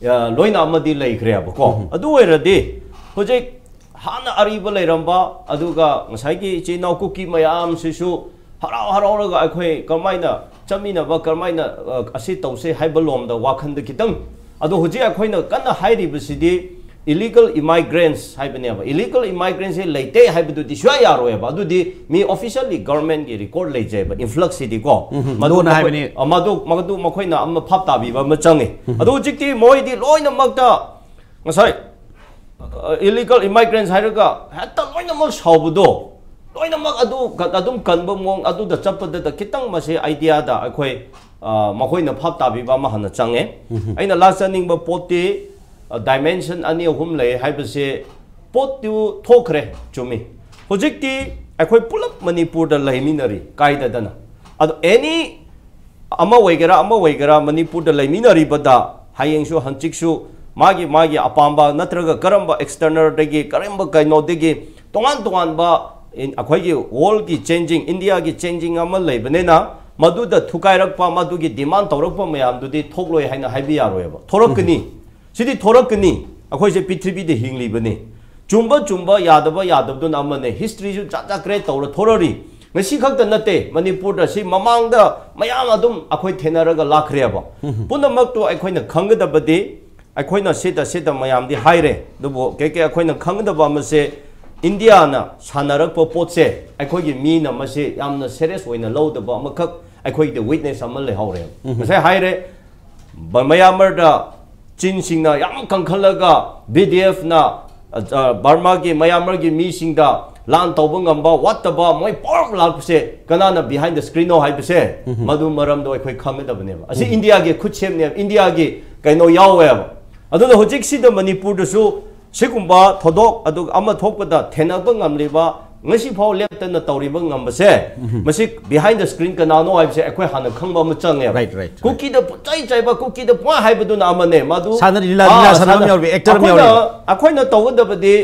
ꯑ, ꯂꯣꯏꯅ ꯑꯃꯗꯤ ꯂꯩꯈ꯭ꯔꯦꯕꯀꯣ꯫ ꯑꯗꯨ ꯑꯣꯏꯔꯗꯤ ꯍꯧꯖꯤꯛ ꯍꯥꯟꯅ ꯑꯔꯤꯕ ꯂꯩꯔꯝꯕ, ꯑꯗꯨꯒ ꯉꯁꯥꯏꯒꯤ ꯏꯆꯤꯟ ꯏꯅꯥꯎ ꯀꯨꯀꯤ ꯃꯌꯥꯝꯁꯤꯁꯨ ꯍꯔꯥꯎ ꯍꯔꯥꯎꯔꯒ ꯑꯩꯈꯣꯏ ꯀꯔꯝꯍꯥꯏꯅ ꯆꯠꯃꯤꯟꯅꯕ, ꯀꯔꯝꯍꯥꯏꯅ, ꯑ, ꯑꯁꯤ ꯇꯧꯁꯦ ꯍꯥꯏꯕ ꯂꯣꯝꯗ ꯋꯥꯈꯜꯗ ꯈꯤꯇꯪ꯫ ꯑꯗꯣ ꯍꯧꯖꯤꯛ ꯑꯩꯈꯣꯏꯅ ꯀꯟꯅ ꯍꯥꯏꯔꯤꯕꯁꯤꯗꯤ illegal immigrants ꯍꯥꯏꯕꯅꯦꯕ꯫ Illegal immigrants ꯁꯦ ꯂꯩꯇꯦ ꯍꯥꯏꯕꯗꯨꯗꯤ ꯁꯨꯡꯌꯥ ꯌꯥꯔꯣꯏꯕ꯫ ꯑꯗꯨꯗꯤ ꯃꯤ officially government ꯀꯤ record ꯂꯩꯖꯩꯕ, influx ꯁꯤꯗꯤꯀꯣ꯫ ꯃꯗꯨ ꯂꯣꯟꯅ ꯃꯈꯣꯏ- ꯍꯥꯏꯕꯅꯤ꯫ ꯑ, ꯃꯗꯨ, ꯃꯗꯨ ꯃꯈꯣꯏꯅ ꯑꯃ ꯚꯥꯞ ꯇꯥꯕꯤꯕ ꯑꯃ ꯆꯪꯉꯤ꯫ ꯑꯗꯣ ꯍꯧꯖꯤꯛꯇꯤ ꯃꯣꯏꯗꯤ ꯂꯣꯏꯅꯃꯛꯇ ꯉꯁꯥꯏ, ꯑ, illegal immigrants ꯍꯥꯏꯔꯒ ꯍꯦꯛꯇ ꯂꯣꯏꯅꯃꯛ ꯁꯥꯎꯕꯗꯣ, ꯂꯣꯏꯅꯃꯛ ꯑꯗꯨ ꯀ-, ꯑꯗꯨꯝ ꯀꯟꯕ ꯃꯑꯣꯡ, ꯑꯗꯨꯗ ꯆꯠꯄꯗꯨꯗ ꯈꯤꯇꯪ ꯃꯁꯤ idea ꯗ ꯑꯩꯈꯣꯏ, ꯑ, ꯃꯈꯣꯏꯅ ꯚꯥꯞ ꯇꯥꯕꯤꯕ ꯑꯃ ꯍꯥꯟꯅ ꯆꯪꯉꯦ꯫ ꯑꯩꯅ ꯂꯥꯁ ꯆꯠꯅꯤꯡꯕ ꯄꯣꯠꯇꯤ, ꯑ, ꯗꯥꯏꯃꯦꯟꯁꯟ ꯑꯅꯤ ꯑꯍꯨꯝ ꯂꯩ ꯍꯥꯏꯕꯁꯦ, ꯄꯣꯠꯇꯨ ꯊꯣꯛꯈ꯭ꯔꯦ, ꯆꯨꯝꯃꯤ꯫ ꯍꯧꯖꯤꯛꯇꯤ ꯑꯩꯈꯣꯏ ꯄꯨꯂꯞ ꯃꯅꯤꯄꯨꯔꯗ ꯂꯩꯃꯤꯟꯅꯔꯤ ꯀꯥꯏꯗꯗꯅ꯫ ꯑꯗꯣ ꯑꯦꯅꯤ ꯑꯃ ꯑꯣꯏꯒꯦꯔꯥ, ꯑꯃ ꯑꯣꯏꯒꯦꯔꯥ, ꯃꯅꯤꯄꯨꯔꯗ ꯂꯩꯃꯤꯟꯅꯔꯤꯕꯗ ꯍꯌꯦꯡꯁꯨ ꯍꯪꯆꯤꯠꯁꯨ ꯃꯥꯒꯤ, ꯃꯥꯒꯤ ꯑꯄꯥꯝꯕ ꯅꯠꯇ꯭ꯔꯒ ꯀꯔꯝꯕ external ꯗꯒꯤ, ꯀꯔꯝꯕ ꯀꯩꯅꯣꯗꯒꯤ ꯇꯣꯉꯥꯟ ꯇꯣꯉꯥꯟꯕ ꯏꯟ-, ꯑꯩꯈꯣꯏꯒꯤ world ꯀꯤ changing, India ꯒꯤ changing ꯑꯃ ꯂꯩꯕꯅꯤꯅ, ꯃꯗꯨꯗ ꯊꯨꯒꯥꯏꯔꯛꯄ, ꯃꯗꯨꯒꯤ demand ꯇꯧꯔꯛꯄ ꯃꯌꯥꯝꯗꯨꯗꯤ ꯊꯣꯛꯂꯣꯏ ꯍꯥꯏꯅ ꯍꯥꯏꯕ ꯌꯥꯔꯣꯏꯕ꯫ ꯊꯣꯔꯛꯀꯅꯤ꯫ ꯁꯤꯗꯤ ꯊꯣꯔꯛꯀꯅꯤ꯫ ꯑꯩꯈꯣꯏꯁꯦ ꯄ꯭ꯔꯤꯊꯤꯕꯤꯗ ꯍꯤꯡꯂꯤꯕꯅꯤ꯫ ꯆꯨꯝꯕ ꯆꯨꯝꯕ, ꯌꯥꯗꯕ ꯌꯥꯗꯕꯗꯨꯅ ꯑꯃꯅꯦ꯫ History ꯁꯨ ꯖꯥꯠ ꯖꯥꯠ create ꯇꯧꯔ ꯊꯣꯔꯛꯔꯤ꯫ ꯉꯁꯤ ꯈꯛꯇ ꯅꯠꯇꯦ, ꯃꯅꯤꯄꯨꯔꯗ ꯁꯤ ꯃꯃꯥꯡꯗ ꯃꯌꯥꯝ ꯑꯗꯨꯝ ꯑꯩꯈꯣꯏ ꯊꯦꯡꯅꯔꯒ ꯂꯥꯛꯈ꯭ꯔꯦꯕ꯫ ꯄꯨꯝꯅꯃꯛꯇꯣ ꯑꯩꯈꯣꯏꯅ ꯈꯪꯒꯗꯕꯗꯤ, ꯑꯩꯈꯣꯏꯅ ꯁꯤꯗ ꯁꯤꯗ ꯃꯌꯥꯝꯗꯤ ꯍꯥꯏꯔꯦ, ꯑꯗꯨꯕꯨ ꯀꯩ ꯀꯩ ꯑꯩꯈꯣꯏꯅ ꯈꯪꯒꯗꯕ ꯑꯃꯁꯦ, ꯏꯟꯗꯤꯌꯥꯅ ꯁꯥꯟꯅꯔꯛꯄ ꯄꯣꯠꯁꯦ ꯑꯩꯈꯣꯏꯒꯤ ꯃꯤꯅ ꯃꯁꯤ ꯌꯥꯝꯅ ꯁꯦꯔꯤꯌꯁ ꯑꯣꯏꯅ ꯂꯧꯗꯕ ꯑꯃꯈꯛ ꯑꯩꯈꯣꯏꯒꯤꯗꯤ ꯋꯤꯛꯅꯦꯁ ꯑꯃ ꯂꯩꯍꯧꯔꯦ꯫ ꯉꯁꯥꯏ ꯍꯥꯏꯔꯦ, ꯕ- ꯃꯌꯥꯃꯔꯗ ꯆꯤꯟꯁꯤꯡꯅ ꯌꯥꯝ ꯀꯟꯈꯠꯂꯒ ꯕꯤ ꯗꯤ ꯑꯦꯐꯅ, ꯑ, ꯕꯔꯃꯥꯒꯤ, ꯃꯌꯥꯃꯔꯒꯤ ꯃꯤꯁꯤꯡꯗ ꯂꯥꯟ ꯇꯧꯕ ꯉꯝꯕ ꯋꯥꯠꯇꯕ ꯃꯣꯏ ꯄꯥꯋꯔ ꯂꯥꯛꯄꯁꯦ ꯀꯅꯥꯅ behind the screen ꯅꯣ ꯍꯥꯏꯕꯁꯦ, ꯃꯗꯨ ꯃꯔꯝꯗꯣ ꯑꯩꯈꯣꯏ ꯈꯪꯒꯗꯕꯅꯦꯕ꯫ ꯑꯁꯤ ꯏꯟꯗꯤꯌꯥꯒꯤ ꯈꯨꯠꯁꯦꯝꯅꯦꯕ, ꯏꯟꯗꯤꯌꯥꯒꯤ ꯀꯩꯅꯣ ꯌꯥꯎꯋꯦꯕ꯫ ꯑꯗꯨꯅ ꯍꯧꯖꯤꯛꯁꯤꯗ ꯃꯅꯤꯄꯨꯔꯗꯁꯨ ꯁꯤꯒꯨꯝꯕ ꯊꯧꯗꯣꯛ ꯑꯗꯨꯒ ꯑꯃ ꯊꯣꯛꯄꯗ ꯊꯦꯡꯅꯕ ꯉꯝꯂꯤꯕ, ꯉꯁꯤ ꯐꯥꯎ ꯂꯦꯞꯇꯅ ꯇꯧꯔꯤꯕ ꯉꯝꯕꯁꯦ, ꯃꯁꯤ behind the screen ꯀꯅꯥꯅꯣ ꯍꯥꯏꯕꯁꯦ ꯑꯩꯈꯣꯏ ꯍꯥꯟꯅ ꯈꯪꯕ ꯑꯃ ꯆꯪꯉꯦꯕ꯫ Right, right, right. ꯀꯨꯀꯤꯗ ꯄꯨꯡꯆꯩ ꯆꯩꯕ, ꯀꯨꯀꯤꯗ ꯄꯨꯡꯍꯥꯏ ꯍꯥꯏꯕꯗꯨꯅ ꯑꯃꯅꯦ, ꯃꯗꯨ ꯁꯥꯟꯅ ꯂꯤꯂꯥ, ꯑꯥ, ꯂꯤꯂꯥ ꯁꯥꯟꯅꯕ ꯁꯥꯟꯅ- ꯌꯥꯎꯔꯤꯕ, actor ꯑꯃ ꯑꯩꯈꯣꯏꯅ, ꯌꯥꯎꯔꯤꯕ꯫ ꯑꯩꯈꯣꯏꯅ ꯇꯧꯒꯗꯕꯗꯤ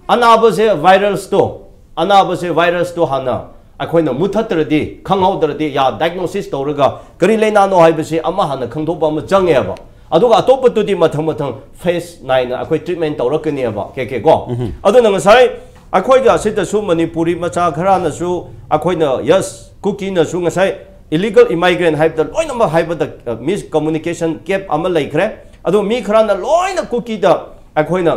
ꯑꯅꯥꯕꯁꯦ, ꯚꯥꯏꯔꯁꯇꯣ, ꯑꯅꯥꯕꯁꯦ, ꯚꯥꯏꯔꯁꯇꯣ ꯍꯥꯟꯅ ꯑꯩꯈꯣꯏꯅ ꯃꯨꯊꯠꯇ꯭ꯔꯗꯤ, ꯈꯪꯍꯧꯗ꯭ꯔꯗꯤ, ꯌꯥ diagnosis ꯇꯧꯔꯒ ꯀꯔꯤ ꯂꯥꯏꯅꯥꯅꯣ ꯍꯥꯏꯕꯁꯤ ꯑꯃ ꯍꯥꯟꯅ ꯈꯪꯗꯣꯛꯄ ꯑꯃ ꯆꯪꯉꯦꯕ꯫ ꯑꯗꯨꯒ ꯑꯇꯣꯞꯄꯗꯨꯗꯤ ꯃꯊꯪ ꯃꯊꯪ phase ꯅꯥꯏꯅ ꯑꯩꯈꯣꯏ treatment ꯇꯧꯔꯛꯀꯅꯦꯕ, ꯀꯦ ꯀꯦ ꯀꯣ꯫ ꯑꯗꯨꯅ ꯉꯁꯥꯏ ꯑꯩꯈꯣꯏꯗ ꯑꯁꯤꯗꯁꯨ ꯃꯅꯤꯄꯨꯔꯤ ꯃꯆꯥ ꯈꯔꯅꯁꯨ, ꯑꯩꯈꯣꯏꯅ, yes, ꯀꯨꯀꯤꯅꯁꯨ ꯉꯁꯥꯏ illegal immigrant ꯍꯥꯏꯕꯗ ꯂꯣꯏꯅꯃꯛ ꯍꯥꯏꯕꯗ, ꯑ, miscommunication gap ꯑꯃ ꯂꯩꯈ꯭ꯔꯦ꯫ ꯑꯗꯣ ꯃꯤ ꯈꯔꯅ ꯂꯣꯏꯅ ꯀꯨꯀꯤꯗ ꯑꯩꯈꯣꯏꯅ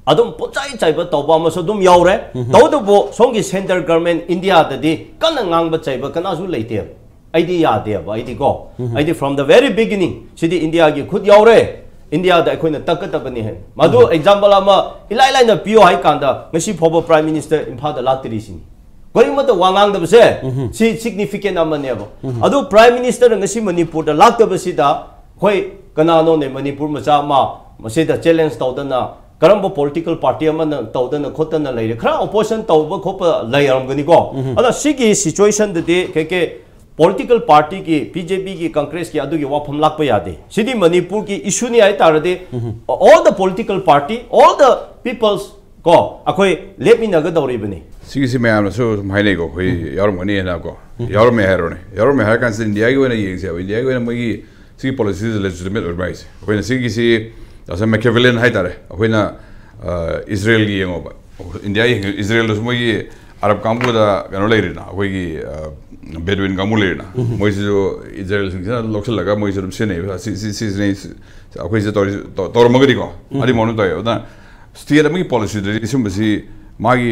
ꯑꯗꯨꯝ ꯄꯨꯡꯆꯥꯏ ꯆꯥꯏꯕ ꯇꯧꯕ ꯑꯃꯁꯨ ꯑꯗꯨꯝ ꯌꯥꯎꯔꯦ꯫ ꯇꯧꯕꯇꯕꯨ ꯁꯣꯝꯒꯤ centre government ꯏꯟꯗꯤꯌꯥꯗꯗꯤ ꯀꯟꯅ ꯉꯥꯡꯕ ꯆꯩꯕ ꯀꯅꯥꯁꯨ ꯂꯩꯇꯦꯕ꯫ ꯑꯩꯗꯤ ꯌꯥꯗꯦꯕ, ꯑꯩꯗꯤ ꯀꯣ, ꯑꯩꯗꯤ from the very beginning ꯁꯤꯗꯤ ꯏꯟꯗꯤꯌꯥꯒꯤ ꯈꯨꯠ ꯌꯥꯎꯔꯦ, ꯏꯟꯗꯤꯌꯥꯗ ꯑꯩꯈꯣꯏꯅ ꯇꯛꯀꯗꯕꯅꯤ ꯍꯥꯏ꯫ ꯃꯗꯨ example ꯑꯃ ꯏꯂꯥꯏ ꯂꯥꯏꯅ ꯄꯤꯌꯣ ꯍꯥꯏ ꯀꯥꯟꯗ, ꯉꯁꯤ ꯐꯥꯎꯕ Prime Minister ꯏꯝꯐꯥꯜꯗ ꯂꯥꯛꯇ꯭ꯔꯤꯁꯤꯅꯤ꯫ ꯀꯔꯤꯃꯠꯇ ꯋꯥ ꯉꯥꯡꯗꯕꯁꯦ, ꯁꯤ significant ꯑꯃꯅꯦꯕ꯫ ꯑꯗꯨ Prime Minister ꯉꯁꯤ ꯃꯅꯤꯄꯨꯔꯗ ꯂꯥꯛꯇꯕꯁꯤꯗ, ꯑꯩꯈꯣꯏ ꯀꯅꯥꯅꯣꯅꯦ ꯃꯅꯤꯄꯨꯔ ꯃꯆꯥ ꯑꯃ ꯃꯁꯤꯗ challenge ꯇꯧꯗꯅ, ꯀꯔꯝꯕ political party ꯑꯃꯅ ꯇꯧꯗꯅ ꯈꯣꯠꯇꯅ ꯂꯩꯔꯦ? ꯈꯔ opposition ꯇꯧꯕ ꯈꯣꯠꯄ ꯂꯩꯔꯝꯒꯅꯤꯀꯣ꯫ ꯑꯗꯣ ꯁꯤꯒꯤ situationꯗꯗꯤ ꯀꯩ ꯀꯩ political partyꯒꯤ, ꯕꯤ ꯖꯦ ꯄꯤꯒꯤ, Congressꯀꯤ ꯑꯗꯨꯒꯤ ꯋꯥꯐꯝ ꯂꯥꯛꯄ ꯌꯥꯗꯦ꯫ ꯁꯤꯗꯤ ꯃꯅꯤꯄꯨꯔꯒꯤ issueꯅꯤ ꯍꯥꯏ ꯇꯥꯔꯗꯤ, all the political party, all the peoples ꯀꯣ, ꯑꯩꯈꯣꯏ ꯂꯦꯞꯃꯤꯟꯅꯒꯗꯧꯔꯤꯕꯅꯤ꯫ ꯁꯤꯒꯤꯁꯤ ꯃꯌꯥꯝꯅꯁꯨ ꯁꯨꯝ ꯍꯥꯏꯅꯩꯀꯣ, ꯑꯩꯈꯣꯏ ꯌꯥꯎꯔꯝꯒꯅꯤꯅ ꯀꯣ꯫ ꯌꯥꯎꯔꯝꯃꯦ ꯍꯥꯏꯔꯣꯅꯦ, ꯌꯥꯎꯔꯝꯃꯦ ꯍꯥꯏꯔ ꯀꯥꯟꯁꯤꯗ ꯏꯟꯗꯤꯌꯥꯒꯤ ꯑꯣꯏꯅ ꯌꯦꯡꯁꯦꯕ꯫ ꯏꯟꯗꯤꯌꯥꯒꯤ ꯑꯣꯏꯅ ꯃꯣꯏꯒꯤ ꯁꯤꯒꯤ policyꯁꯦ legitimate ꯑꯣꯏꯕ꯭ꯔꯥ ꯍꯥꯏꯁꯦ, ꯑꯩꯈꯣꯏꯅ ꯁꯤꯒꯤꯁꯤ as a Machiavellian ꯍꯥꯏꯇꯥꯔꯦ, ꯑꯩꯈꯣꯏꯅ, ꯑ, ꯏꯖꯔꯦꯜꯒꯤ ꯌꯦꯡꯉꯣꯕ꯫ ꯏꯟꯗꯤꯌꯥ ꯌꯦꯡꯉ-, ꯏꯖꯔꯦꯜꯗꯁꯨ ꯃꯣꯏꯒꯤ ꯑꯔꯕ ꯀꯥꯡꯕꯨꯗ ꯀꯩꯅꯣ ꯂꯩꯔꯤꯅ, ꯑꯩꯈꯣꯏꯒꯤ ꯕꯦꯗꯨꯏꯟ ꯀꯥꯡꯕꯨ ꯂꯩꯔꯤꯅ, ꯃꯣꯏꯁꯤꯁꯨ ꯏꯖꯔꯦꯜꯁꯤꯡꯁꯤꯅ ꯂꯧꯁꯤꯜꯂꯒ ꯃꯣꯏꯁꯨ ꯑꯗꯨꯝ ꯁꯤꯖꯤꯟꯅꯩꯕ꯫ ꯁꯤ ꯁꯤ ꯁꯤꯖꯤꯟꯅꯩ꯫ ꯑꯩꯈꯣꯏꯁꯦ ꯇꯧꯔꯤ-, ꯇꯧ-, ꯇꯧꯔꯝꯃꯒꯗꯤꯀꯣ, ꯑꯗꯨꯒꯤ ꯃꯑꯣꯡꯗ ꯇꯧꯋꯦ꯫ ꯑꯗꯨꯅ ꯁ꯭ꯇꯦꯠ ꯑꯃꯒꯤ ꯄꯣꯂꯤꯁꯤꯗꯗꯤ ꯁꯤꯒꯨꯝꯕꯁꯤ ꯃꯥꯒꯤ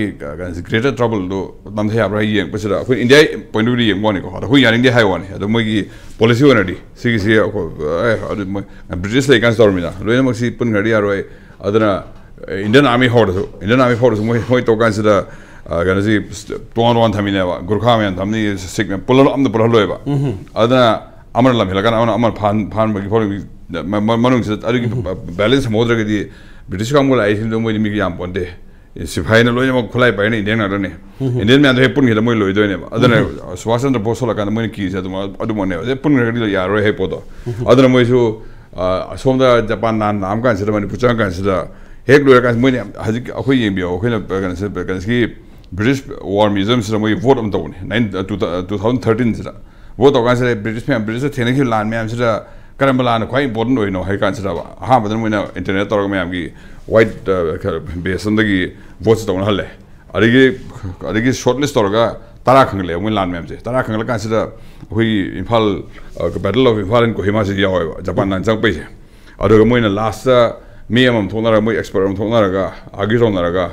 ꯒ꯭ꯔꯦꯇꯔ ꯇ꯭ꯔꯕꯜꯗꯣ ꯅꯝꯊ ꯌꯥꯕ꯭ꯔꯥ ꯍꯥꯏ ꯌꯦꯡꯕꯁꯤꯗ, ꯑꯩꯈꯣꯏ ꯏꯟꯗꯤꯌꯥ ꯄꯣꯏꯟ ꯑꯣꯐ ꯚ꯭ꯌꯨꯗ ꯌꯦꯡꯕ ꯋꯥꯅꯤꯀꯣ, ꯑꯗꯣ ꯑꯩꯈꯣꯏ ꯌꯥꯅꯤꯡꯗꯦ ꯍꯥꯏ ꯋꯥꯅꯤ꯫ ꯑꯗꯣ ꯃꯣꯏꯒꯤ ꯄꯣꯂꯤꯁꯤ ꯑꯣꯏꯅꯗꯤ ꯁꯤꯒꯤꯁꯤ ꯑꯩꯈꯣꯏ, ꯑꯦ, ꯑꯗꯨ ꯃꯣꯏ ꯕ꯭ꯔꯤꯇꯤꯁ ꯂꯩꯀꯥꯟꯁꯤ ꯇꯧꯔꯝꯃꯤꯅ ꯂꯣꯏꯅꯃꯛꯁꯤ ꯄꯨꯟꯈ꯭ꯔꯗꯤ ꯌꯥꯔꯣꯏ꯫ ꯑꯗꯨꯅ ꯏꯟꯗꯤꯌꯟ ꯑꯥꯔꯃꯤ ꯐꯥꯎꯗꯁꯨ, ꯏꯟꯗꯤꯌꯟ ꯑꯥꯔꯃꯤ ꯐꯥꯎꯗꯁꯨ ꯃꯣꯏ, ꯃꯣꯏ ꯇꯧ ꯀꯥꯟꯁꯤꯗ, ꯑ, ꯀꯩꯅꯣꯁꯤ ꯇꯣꯉꯥꯟ ꯇꯣꯉꯥꯟ ꯊꯝꯃꯤꯅꯦꯕ꯫ ꯒꯨꯔꯈꯥ ꯃꯌꯥꯝ ꯊꯝꯅꯤ, ꯁꯤꯈ ꯃꯌꯥꯝ ꯄꯨꯜꯍꯜ-, ꯑꯝꯇ ꯄꯨꯜꯍꯜꯂꯣꯏꯕ꯫ ꯑꯗꯨꯅ ꯑꯃꯅ ꯂꯝ ꯍꯦꯜꯂꯀꯥꯟꯗ ꯑꯃꯅ, ꯑꯃꯅ ꯐꯥꯍꯟ-, ꯐꯥꯍꯟꯕꯒꯤ ꯐꯣꯔꯝꯒꯤ ꯃ-, ꯃ-, ꯃꯅꯨꯡꯁꯤꯗ ꯑꯗꯨꯒꯤ ꯕꯦꯂꯦꯟꯁ ꯊꯝꯍꯧꯗ꯭ꯔꯒꯗꯤ ꯕ꯭ꯔꯤꯇꯤꯁ ꯀꯥꯡꯕꯨ ꯂꯥꯛꯏꯁꯤꯡꯗꯣ ꯃꯣꯏꯗꯤ ꯃꯤꯒ ꯌꯥꯝ ꯄꯣꯟꯗꯦ꯫ ꯁꯤꯐꯥꯏꯅ ꯂꯣꯏꯅꯃꯛ ꯈꯨꯠꯂꯥꯏ ꯄꯥꯏꯅ ꯏꯟꯗꯤꯌꯟ ꯉꯥꯛꯇꯅꯤ꯫ ꯏꯟꯗꯤꯌꯟ ꯃꯌꯥꯝꯗꯣ ꯍꯦꯛ ꯄꯨꯟꯈꯤꯗ ꯃꯣꯏ ꯂꯣꯏꯗꯣꯏꯅꯦꯕ꯫ ꯑꯗꯨꯅ ꯁꯨꯚꯥꯁ ꯆꯟꯗ꯭ꯔ ꯕꯣꯁ ꯊꯣꯛꯂꯀꯥꯟꯗ ꯃꯣꯏꯅ ꯀꯤꯔꯤꯁꯦ ꯑꯗꯨꯝ ꯑꯗꯨꯃꯛꯅꯦꯕ꯫ ꯑꯗꯩ ꯄꯨꯟꯈ꯭ꯔꯒꯗꯤ ꯌꯥꯔꯔꯣꯏ ꯍꯥꯏ ꯄꯣꯠꯇꯣ꯫ ꯑꯗꯨꯅ ꯃꯣꯏꯁꯨ, ꯑ, ꯑꯁꯣꯝꯗ ꯖꯄꯥꯟ ꯂꯥꯟ ꯂꯥꯛꯑꯝ ꯀꯥꯟꯁꯤꯗ, ꯃꯅꯤꯄꯨꯔ ꯆꯪꯉ ꯀꯥꯟꯁꯤꯗ, ꯍꯦꯛ ꯂꯣꯏꯔꯀꯥꯟꯁꯤꯗ ꯃꯣꯏꯅ ꯍꯧꯖꯤꯛ ꯑꯩꯈꯣꯏ ꯌꯦꯡꯕꯤꯌꯣ, ꯑꯩꯈꯣꯏꯅ ꯀꯩꯅꯣꯁꯤ, ꯀꯩꯅꯣꯁꯤꯒꯤ ꯕ꯭ꯔꯤꯇꯤꯁ ꯋꯥꯔ ꯃ꯭ꯌꯨꯖꯤꯌꯝꯁꯤꯗ ꯃꯣꯏ ꯚꯣꯠ ꯑꯃ ꯇꯧꯕꯅꯤ, ꯅꯥꯏꯟ-, ꯇꯨ ꯊꯥꯎ-, ꯇꯨ ꯊꯥꯎꯖꯟ ꯊꯥꯔꯇꯤꯟꯁꯤꯗ꯫ ꯚꯣꯠ ꯇꯧꯀꯥꯟꯁꯤꯗ ꯕ꯭ꯔꯤꯇꯤꯁ ꯃꯌꯥꯝ, ꯕ꯭ꯔꯤꯇꯤꯁꯇ ꯊꯦꯡꯅꯈꯤꯕ ꯂꯥꯟ ꯃꯌꯥꯝꯁꯤꯗ ꯀꯔꯝꯕ ꯂꯥꯟꯅ ꯈ꯭ꯋꯥꯏ ꯏꯝꯄꯣꯔꯇꯦꯟ ꯑꯣꯏꯔꯤꯅꯣ ꯍꯥꯏ ꯀꯥꯟꯁꯤꯗ, ꯑꯍꯥꯟꯕꯗ ꯃꯣꯏꯅ ꯏꯟꯇꯔꯅꯦꯠ ꯇꯧꯔꯒ ꯃꯌꯥꯝꯒꯤ ꯋꯥꯏꯠ, ꯑ, ꯕꯦꯁ ꯑꯃꯗꯒꯤ ꯚꯣꯠꯁꯦ ꯇꯧꯅꯍꯜꯂꯦ꯫ ꯑꯗꯒꯤ, ꯑꯗꯒꯤ ꯁꯣꯔꯠ ꯂꯤꯁ ꯇꯧꯔꯒ ꯇꯔꯥ ꯈꯪꯒꯠꯂꯦ ꯃꯣꯏ ꯂꯥꯟ ꯃꯌꯥꯝꯁꯦ꯫ ꯇꯔꯥ ꯈꯪꯒꯠꯂ ꯀꯥꯟꯁꯤꯗ ꯑꯩꯈꯣꯏꯒꯤ ꯏꯝꯐꯥꯜ, ꯑ, ꯕꯦꯇꯜ ꯑꯣꯐ ꯏꯝꯐꯥꯜ ꯑꯦꯟ ꯀꯣꯍꯤꯃꯥꯁꯤꯗ ꯌꯥꯎꯋꯦꯕ, ꯖꯄꯥꯟ ꯂꯥꯟ ꯆꯪꯉꯛꯄꯩꯁꯦ꯫ ꯑꯗꯨꯒ ꯃꯣꯏꯅ ꯂꯥꯁꯇ ꯃꯤ ꯑꯃꯃꯝ ꯊꯣꯛꯅꯔꯒ, ꯃꯣꯏ ꯑꯦꯛꯁꯄꯔꯠ ꯑꯃ ꯊꯣꯛꯅꯔꯒ, ꯑꯥꯔꯒ꯭ꯌꯨ ꯇꯧꯅꯔꯒ,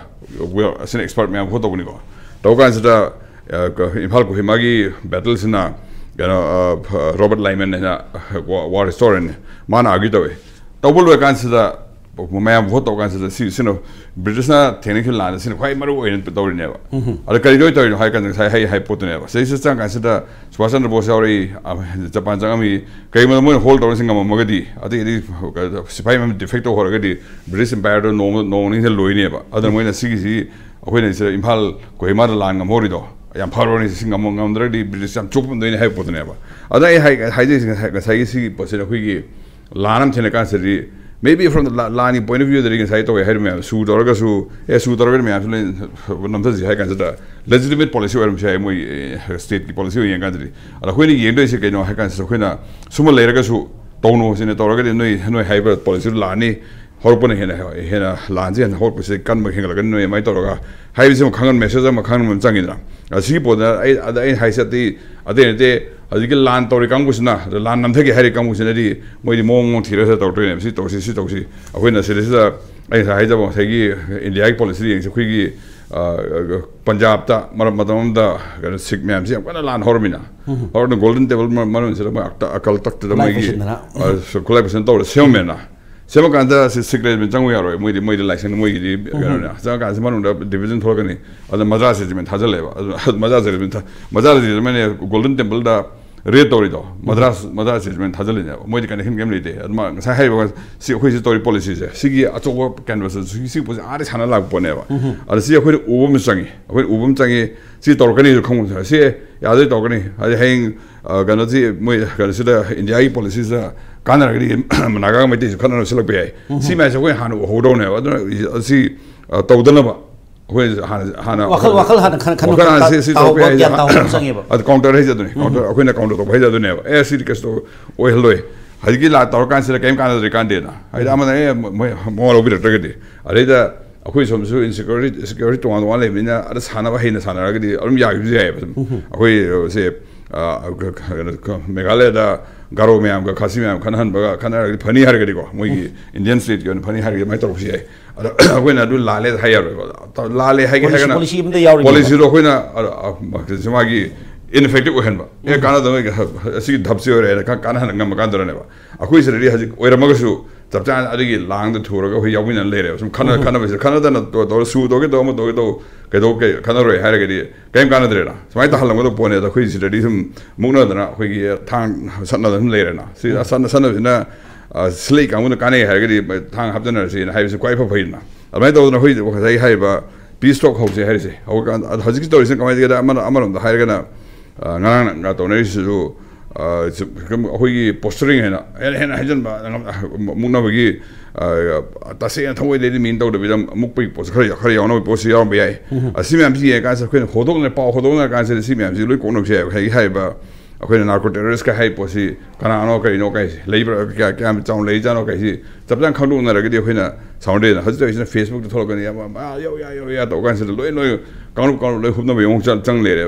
well, ꯑꯁꯤꯅ ꯑꯦꯛꯁꯄꯔꯠ ꯃꯌꯥꯝ ꯚꯣꯠ ꯇꯧꯕꯅꯤꯀꯣ꯫ ꯇꯧꯕ ꯀꯥꯟꯁꯤꯗ, ꯑ, ꯀ-, ꯏꯝꯐꯥꯜ ꯀꯣꯍꯤꯃꯥꯒꯤ ꯕꯦꯇꯜꯁꯤꯅ ꯀꯩꯅꯣ, ꯑ, ꯐ-, ꯔꯣꯕꯔꯠ ꯂꯥꯏꯃꯟ ꯍꯥꯏꯅ ꯋꯥ-, ꯋꯥꯔ ꯍꯤꯁꯇꯣꯔꯤꯌꯟꯅꯤ, ꯃꯥꯅ ꯑꯥꯔꯒ꯭ꯌꯨ ꯇꯧꯋꯦ꯫ ꯇꯧꯕ ꯂꯣꯏꯔꯀꯥꯟꯁꯤꯗ ꯃꯌꯥꯝ ꯚꯣꯠ ꯇꯧ ꯀꯥꯟꯁꯤꯗ ꯁꯤ-, ꯁꯤꯅ ꯕ꯭ꯔꯤꯇꯤꯁꯅ ꯊꯦꯡꯅꯈꯤꯕ ꯂꯥꯟꯗ ꯁꯤꯅ ꯈ꯭ꯋꯥꯏ ꯃꯔꯨ ꯑꯣꯏꯅ ꯇꯧꯔꯤꯅꯦꯕ꯫ ꯑꯗꯣ ꯀꯔꯤꯗꯧ ꯇꯧꯔꯤꯅꯣ ꯍꯥꯏ ꯀꯥꯟꯗ ꯉꯁꯥꯏ ꯍꯥꯏ, ꯍꯥꯏ ꯄꯣꯠꯇꯨꯅꯦꯕ꯫ ꯁꯤꯗꯩꯁꯤꯗ ꯆꯪꯉ ꯀꯥꯟꯁꯤꯗ ꯁꯨꯚꯥꯁ ꯆꯟꯗ꯭ꯔ ꯕꯣꯁ ꯌꯥꯎꯔꯛꯏ, ꯑ, ꯖꯄꯥꯟ ꯆꯪꯉꯝꯃꯤ꯫ ꯀꯔꯤꯒꯨꯝꯕꯗ ꯃꯣꯏꯅ ꯍꯣꯜ ꯇꯧꯔꯁꯤ ꯉꯝꯃꯝꯃꯒꯗꯤ, ꯑꯇꯩ ꯑꯇꯩ ꯁꯤꯐꯥꯏ ꯃꯌꯥꯝ ꯗꯤꯐꯦꯛ ꯇꯧꯍꯧꯔꯒꯗꯤ ꯕ꯭ꯔꯤꯇꯤꯁ ꯏꯝꯄꯥꯌꯔꯗꯣ ꯅꯣꯡꯃ, ꯅꯣꯡꯃ ꯅꯤꯅꯤꯗ ꯂꯣꯏꯅꯦꯕ꯫ ꯑꯗꯨꯅ ꯃꯣꯏꯅ ꯁꯤꯒꯤꯁꯤ ꯑꯩꯈꯣꯏꯅ ꯁꯤꯗ ꯏꯝꯐꯥꯜ ꯀꯣꯍꯤꯃꯥꯗ ꯂꯥꯟ ꯉꯝꯍꯧꯔꯤꯗꯣ ꯌꯥꯝ ꯐꯔꯕꯅꯤ꯫ ꯁꯤ ꯉꯝ-, ꯉꯝꯗ꯭ꯔꯒꯗꯤ ꯕ꯭ꯔꯤꯇꯤꯁ ꯌꯥꯝ ꯆꯣꯞꯄꯝꯗꯣꯏꯅꯦ ꯍꯥꯏꯕ ꯄꯣꯠꯇꯨꯅꯦꯕ꯫ ꯑꯗ ꯑꯩ ꯍꯥꯏ-, ꯍꯥꯏꯖꯔꯤꯁꯤ ꯉꯁꯥꯏ, ꯉꯁꯥꯏꯒꯤ ꯁꯤꯒꯤ ꯄꯣꯠꯁꯤꯗ ꯑꯩꯈꯣꯏꯒꯤ ꯂꯥꯟ ꯑꯃ ꯊꯦꯡꯅ ꯀꯥꯟꯁꯤꯗꯗꯤ, maybe from the la-, ꯂꯥꯟꯒꯤ point of view ꯗꯗꯤ ꯉꯁꯥꯏ ꯇꯧꯋꯦ ꯍꯥꯏꯔꯤꯕ ꯃꯌꯥꯝ ꯁꯨ ꯇꯧꯔꯒꯁꯨ, ꯑꯦ, ꯁꯨ ꯇꯧꯔꯒꯗꯤ ꯃꯌꯥꯝꯁꯨ ꯂꯣꯏ ꯅꯝꯊꯁꯤ ꯍꯥꯏ ꯀꯥꯟꯁꯤꯗ, legitimate policy ꯑꯣꯏꯔꯝꯕꯁꯨ ꯌꯥꯏ ꯃꯣꯏ, ꯑꯦ, ꯁ꯭ꯇꯦꯠꯀꯤ ꯄꯣꯂꯤꯁꯤ ꯑꯣꯏꯅ ꯌꯦꯡ ꯀꯥꯟꯗꯗꯤ꯫ ꯑꯗ ꯑꯩꯈꯣꯏꯅ ꯌꯦꯡꯗꯣꯏꯁꯦ ꯀꯩꯅꯣ ꯍꯥꯏ ꯀꯥꯟꯁꯤꯗ, ꯑꯩꯈꯣꯏꯅ ꯁꯨꯝꯕ ꯂꯩꯔꯒꯁꯨ ꯇꯧꯅꯨ ꯁꯤꯅ, ꯇꯧꯔꯒꯗꯤ ꯅꯣꯏ, ꯅꯣꯏ ꯍꯥꯏꯔꯤꯕ ꯄꯣꯂꯤꯁꯤꯗꯨ ꯂꯥꯟꯅꯤ, ꯍꯧꯔꯛꯄꯅ ꯍꯦꯟꯅ ꯍꯦꯟꯅ ꯂꯥꯟꯁꯦ ꯍꯦꯟꯅ ꯍꯧꯔꯛꯄꯁꯦ ꯀꯟꯕ ꯍꯦꯟꯒꯠꯂꯛꯀꯅꯤ ꯅꯣꯏ ꯑꯗꯨꯃꯥꯏꯅ ꯇꯧꯔꯒ ꯍꯥꯏꯕꯁꯤ ꯑꯃ ꯈꯪꯍꯟ ꯃꯦꯁꯦꯖ ꯑꯃ ꯈꯪꯍꯟꯕ ꯑꯃ ꯆꯪꯉꯤꯗꯅ꯫ ꯑꯁꯤꯒꯤ ꯄꯣꯠꯇ ꯑꯩ ꯑꯗ ꯑꯩꯅ ꯍꯥꯏꯁꯦ ꯑꯇꯩ ꯑꯇꯩ ꯅꯠꯇꯦ꯫ ꯍꯧꯖꯤꯛꯀꯤ ꯂꯥꯟ ꯇꯧꯔꯤ ꯀꯥꯡꯕꯨꯁꯤꯅ, ꯂꯥꯟ ꯅꯝꯊꯒꯦ ꯍꯥꯏꯔꯤ ꯀꯥꯡꯕꯨꯁꯤꯅꯗꯤ ꯃꯣꯏꯗꯤ ꯃꯑꯣꯡ ꯃꯑꯣꯡ ꯊꯤꯔꯒ ꯇꯧꯔꯛꯇꯣꯏꯅꯦꯕ꯫ ꯁꯤ ꯇꯧꯁꯤ, ꯁꯤ ꯇꯧꯁꯤ꯫ ꯑꯩꯈꯣꯏꯅ ꯁꯤꯗꯩꯁꯤꯗ ꯑꯩ ꯉꯁꯥꯏ ꯍꯥꯏꯖꯕ ꯉꯁꯥꯏꯒꯤ ꯏꯟꯗꯤꯌꯥꯒꯤ ꯄꯣꯂꯤꯁꯤꯗ ꯌꯦꯡꯁꯤ꯫ ꯑꯩꯈꯣꯏꯒꯤ, ꯑ, ꯄꯟꯖꯥꯕꯇ ꯃꯔꯛ ꯃꯇꯝ ꯑꯃꯗ ꯀꯩꯅꯣ ꯁꯤꯈ ꯃꯌꯥꯝꯁꯤ ꯌꯥꯝ ꯀꯟꯅ ꯂꯥꯟ ꯍꯧꯔꯝꯃꯤꯅ꯫ ꯎꯝ꯫ ꯍꯧꯔꯛꯅ ꯒꯣꯜꯗꯟ ꯇꯦꯝꯄꯜ ꯃ-, ꯃꯅꯨꯡꯁꯤꯗ ꯃꯣꯏ ꯑꯀ-, ꯑꯀꯜ ꯇꯛꯇꯗ ꯈꯨꯠꯂꯥꯏ ꯃꯣꯏꯒꯤ, ꯄꯨꯁꯤꯟꯗꯅ꯫ ꯑ, ꯈꯨꯠꯂꯥꯏ ꯄꯨꯁꯤꯟ ꯇꯧꯔ ꯁꯦꯝꯃꯝꯃꯦꯅ꯫ ꯁꯦꯝꯃꯀꯥꯟꯗ ꯁꯤ ꯁꯤꯈ ꯔꯦꯖꯤꯃꯦꯟ ꯆꯪꯉꯨ ꯌꯥꯔꯣꯏ꯫ ꯃꯣꯏꯗꯤ, ꯃꯣꯏꯗꯤ ꯂꯥꯏꯁꯪ ꯃꯣꯏꯒꯤꯗꯤ ꯎꯝ꯫ ꯀꯩꯅꯣꯅꯦ꯫ ꯆꯪꯉꯀꯥꯟꯗ ꯃꯅꯨꯡꯗ ꯗꯤꯚꯤꯖꯟ ꯊꯣꯛꯂꯛꯀꯅꯤ꯫ ꯑꯗ ꯃꯗ꯭ꯔꯥꯁ ꯔꯦꯖꯤꯃꯦꯟ ꯊꯥꯖꯤꯜꯂꯦꯕ꯫ ꯑꯗꯨ ꯃꯗ꯭ꯔꯥꯁ ꯔꯦꯖꯤꯃꯦꯟ ꯊꯥ-, ꯃꯗ꯭ꯔꯥꯁ ꯔꯦꯖꯤꯃꯦꯟꯅꯦ ꯒꯣꯜꯗꯟ ꯇꯦꯝꯄꯜꯗ ꯔꯦꯗ ꯇꯧꯔꯤꯗꯣ꯫ ꯃꯗ꯭ꯔꯥꯁ, ꯃꯗ꯭ꯔꯥꯁ ꯔꯦꯖꯤꯃꯦꯟ ꯊꯥꯖꯤꯜꯂꯤꯅꯦꯕ꯫ ꯃꯣꯏꯗꯤ ꯀꯅꯦꯛꯁꯟ ꯀꯩꯝ ꯂꯩꯇꯦ꯫ ꯑꯗꯨꯃ ꯉꯁꯥꯏ ꯍꯥꯏꯔꯤꯕ ꯁꯤ ꯑꯩꯈꯣꯏ ꯁꯤ ꯇꯧꯔꯤ ꯄꯣꯂꯤꯁꯤꯁꯦ, ꯁꯤꯒꯤ ꯑꯆꯧꯕ ꯀꯦꯟꯚꯥꯁ ꯁꯤꯒꯤ, ꯁꯤꯒꯤ ꯄꯣꯠꯁꯦ ꯑꯥꯗꯩ ꯁꯥꯟꯅ ꯂꯥꯛꯄ ꯄꯣꯠꯅꯦꯕ꯫ ꯎꯝ꯫ ꯑꯗ ꯁꯤ ꯑꯩꯈꯣꯏꯅ ꯎꯕ ꯑꯃ ꯆꯪꯉꯤ꯫ ꯑꯩꯈꯣꯏꯅ ꯎꯕ ꯑꯃ ꯆꯪꯉꯤ꯫ ꯁꯤ ꯇꯧꯔꯛꯀꯅꯤꯁꯨ ꯈꯪꯕ ꯆꯪꯉꯤ꯫ ꯁꯤ ꯌꯥꯗꯣꯏ ꯇꯧꯔꯛꯀꯅꯤ꯫ ꯑꯗꯩ ꯍꯌꯦꯡ, ꯑ, ꯀꯩꯅꯣꯁꯤ ꯃꯣꯏ ꯀꯩꯅꯣꯁꯤꯗ ꯏꯟꯗꯤꯌꯥꯒꯤ ꯄꯣꯂꯤꯁꯤꯁꯤꯗ ꯀꯥꯟꯅꯔꯒꯗꯤ ꯅꯥꯒꯥꯒ ꯃꯩꯇꯩꯁꯨ ꯈꯠꯅ ꯅꯧꯁꯤꯜꯂꯛꯄ ꯌꯥꯏ꯫ ꯎꯝ꯫ ꯁꯤ ꯃꯌꯥꯝꯁꯦ ꯑꯩꯈꯣꯏ ꯍꯥꯟꯅ ꯎꯍꯧꯗꯧꯅꯦꯕ꯫ ꯑꯗꯨꯅ ꯑꯁꯤ, ꯑ, ꯇꯧꯗꯅꯕ ꯑꯩꯈꯣꯏ ꯍꯥꯟꯅ, ꯍꯥꯟꯅ ꯋꯥꯈꯜ, ꯋꯥꯈꯜ ꯍꯥꯟꯅ ꯈꯟ-, ꯈꯟ-, ꯋꯥꯈꯜ ꯍꯥꯟꯅ ꯁꯤ, ꯁꯤ ꯇꯥꯍꯧꯕ, ꯇꯧꯔꯛꯄ ꯌꯥꯏ ꯒ꯭ꯌꯥꯟ ꯍꯥꯏꯁꯦ꯫ ꯇꯥꯍꯧꯕ ꯑꯃ ꯆꯪꯉꯦꯕ꯫ ꯑꯗꯨ ꯀꯥꯎꯟꯇꯔ ꯍꯥꯏꯁꯦ ꯑꯗꯨꯅꯤ꯫ ꯎꯝ꯫ ꯀꯥꯎꯟꯇꯔ, ꯑꯩꯈꯣꯏꯅ ꯀꯥꯎꯟꯇꯔ ꯇꯧꯕ ꯍꯥꯏꯁꯦ ꯑꯗꯨꯅꯦꯕ꯫ ꯑꯦ, ꯁꯤꯗꯤ ꯀꯩꯁꯨ ꯑꯣꯏꯍꯜꯂꯣꯏ꯫ ꯍꯧꯖꯤꯛꯀꯤ ꯂꯥ ꯇꯧꯔꯀꯥꯟꯁꯤꯗ ꯀꯔꯤꯝ ꯀꯥꯟꯅꯗ꯭ꯔꯤ ꯀꯥꯟꯗꯦꯅ꯫ ꯍꯥꯏꯗꯤ ꯑꯃꯅ, "ꯑꯦ, ꯃꯣꯏ ꯃꯋꯥ ꯂꯧꯕꯤꯔꯛꯇ꯭ꯔꯒꯗꯤ"꯫ ꯑꯗꯩꯗ ꯑꯩꯈꯣꯏ ꯁꯣꯝꯗꯁꯨ ꯏꯟꯁꯦꯀ꯭ꯌꯨꯔꯤꯇꯤ, ꯁꯦꯀ꯭ꯌꯨꯔꯤꯇꯤ ꯇꯣꯉꯥꯟ ꯇꯣꯉꯥꯟ ꯂꯩꯕꯅꯤꯅ ꯑꯗ ꯁꯥꯟꯅꯕ ꯍꯩꯅ ꯁꯥꯟꯅꯔꯒꯗꯤ ꯑꯗꯨꯝ ꯌꯥꯈꯤꯕꯁꯨ ꯌꯥꯏꯑꯕ꯫ ꯑꯗꯨꯝ ꯎꯝ꯫ ꯑꯩꯈꯣꯏ, ꯑ, ꯁꯦ, ꯑ, ꯀ-, ꯀ-, ꯀꯩꯅꯣ, ꯀ-, ꯃꯦꯘꯥꯂꯌꯗ ꯒꯥꯔꯣ ꯃꯌꯥꯝꯒ ꯈꯥꯁꯤ ꯃꯌꯥꯝ ꯈꯠꯅꯍꯟꯕꯒ ꯈꯠꯅꯔꯒꯗꯤ ꯐꯅꯤ ꯍꯥꯏꯔꯒꯗꯤꯀꯣ, ꯃꯣꯏꯒꯤ ꯎꯝ꯫ ꯏꯟꯗꯤꯌꯟ ꯁ꯭ꯇꯦꯠꯀꯤ ꯑꯣꯏꯅ ꯐꯅꯤ ꯍꯥꯏꯔꯒꯗꯤ ꯑꯗꯨꯃꯥꯏꯅ ꯇꯧꯔꯛꯄꯁꯨ ꯌꯥꯏ꯫ ꯑꯗ ꯑꯩꯈꯣꯏꯅ ꯑꯗꯨ ꯂꯥꯜꯂꯦ ꯍꯥꯏ ꯌꯥꯔꯣꯏꯕ꯫ ꯇ-, ꯂꯥꯜꯂꯦ ꯍꯥꯏꯒꯦ ꯄꯣꯂꯤꯁꯤ-, ꯍꯥꯏꯔꯒꯅ ꯄꯣꯂꯤꯁꯤ ꯑꯃꯗ ꯌꯥꯎꯔꯤꯅꯦꯕ꯫ ꯄꯣꯂꯤꯁꯤꯗꯣ ꯑꯩꯈꯣꯏꯅ, ꯑ, ꯑ, ꯃ-, ꯃꯥꯒꯤ ꯏꯟꯏꯐꯦꯛꯇꯤꯚ ꯑꯣꯏꯍꯟꯕ꯫ ꯑꯦ, ꯎꯝ꯫ ꯀꯥꯟꯅꯗꯕ, ꯑꯁꯤꯒꯤ ꯙꯞꯁꯤ ꯑꯣꯏꯔꯦ ꯍꯥꯏꯅ ꯀ-, ꯀꯥꯟꯅꯍꯟ ꯉꯝꯃ ꯀꯥꯟꯗꯅꯦꯕ꯫ ꯑꯩꯈꯣꯏ ꯁꯤꯗꯗꯤ ꯍꯧꯖꯤꯛ ꯑꯣꯏꯔꯝꯃꯒꯁꯨ ꯆꯞ ꯆꯥꯅ ꯑꯗꯨꯒꯤ ꯂꯥꯡꯗ ꯊꯨꯔꯒ ꯑꯩꯈꯣꯏ ꯌꯥꯎꯃꯤꯟꯅ ꯂꯩꯔꯦꯕ꯫ ꯁꯨꯝ ꯈꯠꯅ-, ꯎꯝ꯫ ꯈꯠꯅꯕꯁꯤꯗ ꯈꯠꯅꯗꯅ ꯇꯧ-, ꯇꯧꯔ ꯁꯨ ꯇꯧꯒꯦ ꯇꯧ, ꯑꯃ ꯇꯧꯒꯦ ꯇꯧ, ꯀꯩꯗꯧ-, ꯀꯩ-, ꯈꯠꯅꯔꯣꯏ ꯍꯥꯏꯔꯒꯗꯤ ꯀꯔꯤꯝ ꯀꯥꯟꯅꯗ꯭ꯔꯦꯅ꯫ ꯁꯨꯃꯥꯏꯅ ꯇꯧꯍꯜꯂꯝꯒꯗꯕ ꯄꯣꯠꯅꯦ꯫ ꯑꯗ ꯑꯩꯈꯣꯏ ꯁꯤꯗꯗꯤ ꯁꯨꯝ ꯃꯨꯛꯅꯗꯅ ꯑꯩꯈꯣꯏꯒꯤ ꯊꯥꯡ ꯁꯠꯅꯗꯅ ꯁꯨꯝ ꯂꯩꯔꯦꯅ꯫ ꯁꯤ ꯎꯝ꯫ ꯁꯠꯅ-, ꯁꯠꯅꯕꯁꯤꯅ, ꯑ, ꯁꯤꯂꯩ ꯀꯥꯡꯕꯨꯅ ꯀꯥꯟꯅꯩ ꯍꯥꯏꯔꯒꯗꯤ ꯊꯥꯡ ꯍꯥꯞꯆꯤꯟꯅꯔꯁꯤꯅ ꯍꯥꯏꯕꯁꯤ ꯈ꯭ꯋꯥꯏ ꯐ-, ꯐꯩꯗꯅ꯫ ꯑꯗꯨꯃꯥꯏꯅ ꯇꯧꯗꯅ ꯑꯩꯈꯣꯏ ꯉꯁꯥꯏ ꯍꯥꯏꯔꯤꯕ ꯄꯤꯁ ꯇꯣꯛ ꯍꯧꯁꯦ ꯍꯥꯏꯔꯤꯁꯦ꯫ ꯍꯧꯔꯀꯥꯟꯗ, ꯑꯗ ꯍꯧꯖꯤꯛꯀꯤ ꯇꯧꯔꯤꯁꯤꯅ ꯀꯃꯥꯏꯅ ꯇꯧꯒꯦꯗ, ꯑꯃꯅ, ꯑꯃꯔꯣꯝꯗ ꯍꯥꯏꯔꯒꯅ, ꯑ, ꯉꯔꯥꯡ ꯅ-, ꯇꯧꯅꯔꯤꯁꯤꯁꯨ, ꯑ, ꯁꯨꯝ ꯑꯩꯈꯣꯏꯒꯤ ꯄꯣꯁꯇꯔꯤꯡ ꯍꯥꯏꯅ ꯍꯦꯟꯅ, ꯍꯦꯟꯅ ꯍꯥꯏꯖꯤꯟꯕ, ꯃꯨꯛꯅꯕꯒꯤ, ꯑ, ꯇꯁꯦꯡꯅ ꯊꯃꯣꯏꯗꯩꯗꯤ ꯃꯤꯟ ꯇꯧꯗꯕꯤꯗ ꯃꯨꯛꯄꯒꯤ ꯄꯣꯠꯁꯨ ꯈꯔ, ꯈꯔ ꯌꯥꯎꯅꯕ ꯄꯣꯠꯁꯨ ꯌꯥꯎꯔꯝꯕ ꯌꯥꯏ꯫ ꯎꯝ꯫ ꯑꯁꯤ ꯃꯌꯥꯝꯁꯤ ꯌꯦꯡꯉꯀꯥꯟꯁꯤꯗ ꯑꯩꯈꯣꯏꯅ ꯍꯣꯗꯣꯛꯅ-, ꯄꯥꯎ ꯍꯣꯗꯣꯛꯅꯔ ꯀꯥꯟꯁꯤꯗ ꯁꯤ ꯃꯌꯥꯝꯁꯤ ꯂꯣꯏ ꯀꯣꯛꯅꯕꯁꯨ ꯌꯥꯏꯑꯕ꯫ ꯉꯁꯥꯏꯒꯤ ꯍꯥꯏꯔꯤꯕ ꯑꯩꯈꯣꯏꯅ ꯅꯥꯔꯀꯣ ꯇꯦꯔꯣꯔꯤꯁꯀ ꯍꯥꯏ ꯄꯣꯠꯁꯤ ꯀꯅꯥꯅꯣ, ꯀꯔꯤꯅꯣ, ꯀꯩꯁꯤ ꯂꯩꯕ꯭ꯔꯥ, ꯀꯌꯥ, ꯀꯌꯥꯝ ꯆꯥꯎꯅ ꯂꯩꯖꯥꯠꯅꯣ, ꯀꯩꯁꯤ ꯆꯞ ꯆꯥꯅ ꯈꯪꯗꯣꯛꯅꯔꯒꯗꯤ ꯑꯩꯈꯣꯏꯅ ꯁꯥꯎꯅꯗꯦꯗꯅ꯫ ꯍꯧꯖꯤꯛ ꯇꯧꯔꯤꯁꯤꯅ ꯐꯦꯁꯕꯨꯛꯇ ꯊꯣꯛꯂꯛꯀꯅꯤ, ꯑꯃ, ꯑꯃ, ꯑꯥ, ꯌꯧ, ꯌꯥ, ꯌꯧ, ꯌꯥ ꯇꯧ ꯀꯥꯟꯁꯤꯗ ꯂꯣꯏ, ꯂꯣꯏ ꯀꯥꯡꯂꯨꯞ, ꯀꯥꯡꯂꯨꯞ ꯂꯣꯏ ꯍꯨꯞꯅꯕ ꯃꯑꯣꯡ ꯆꯪ, ꯆꯪ ꯂꯩꯔꯦꯕ꯫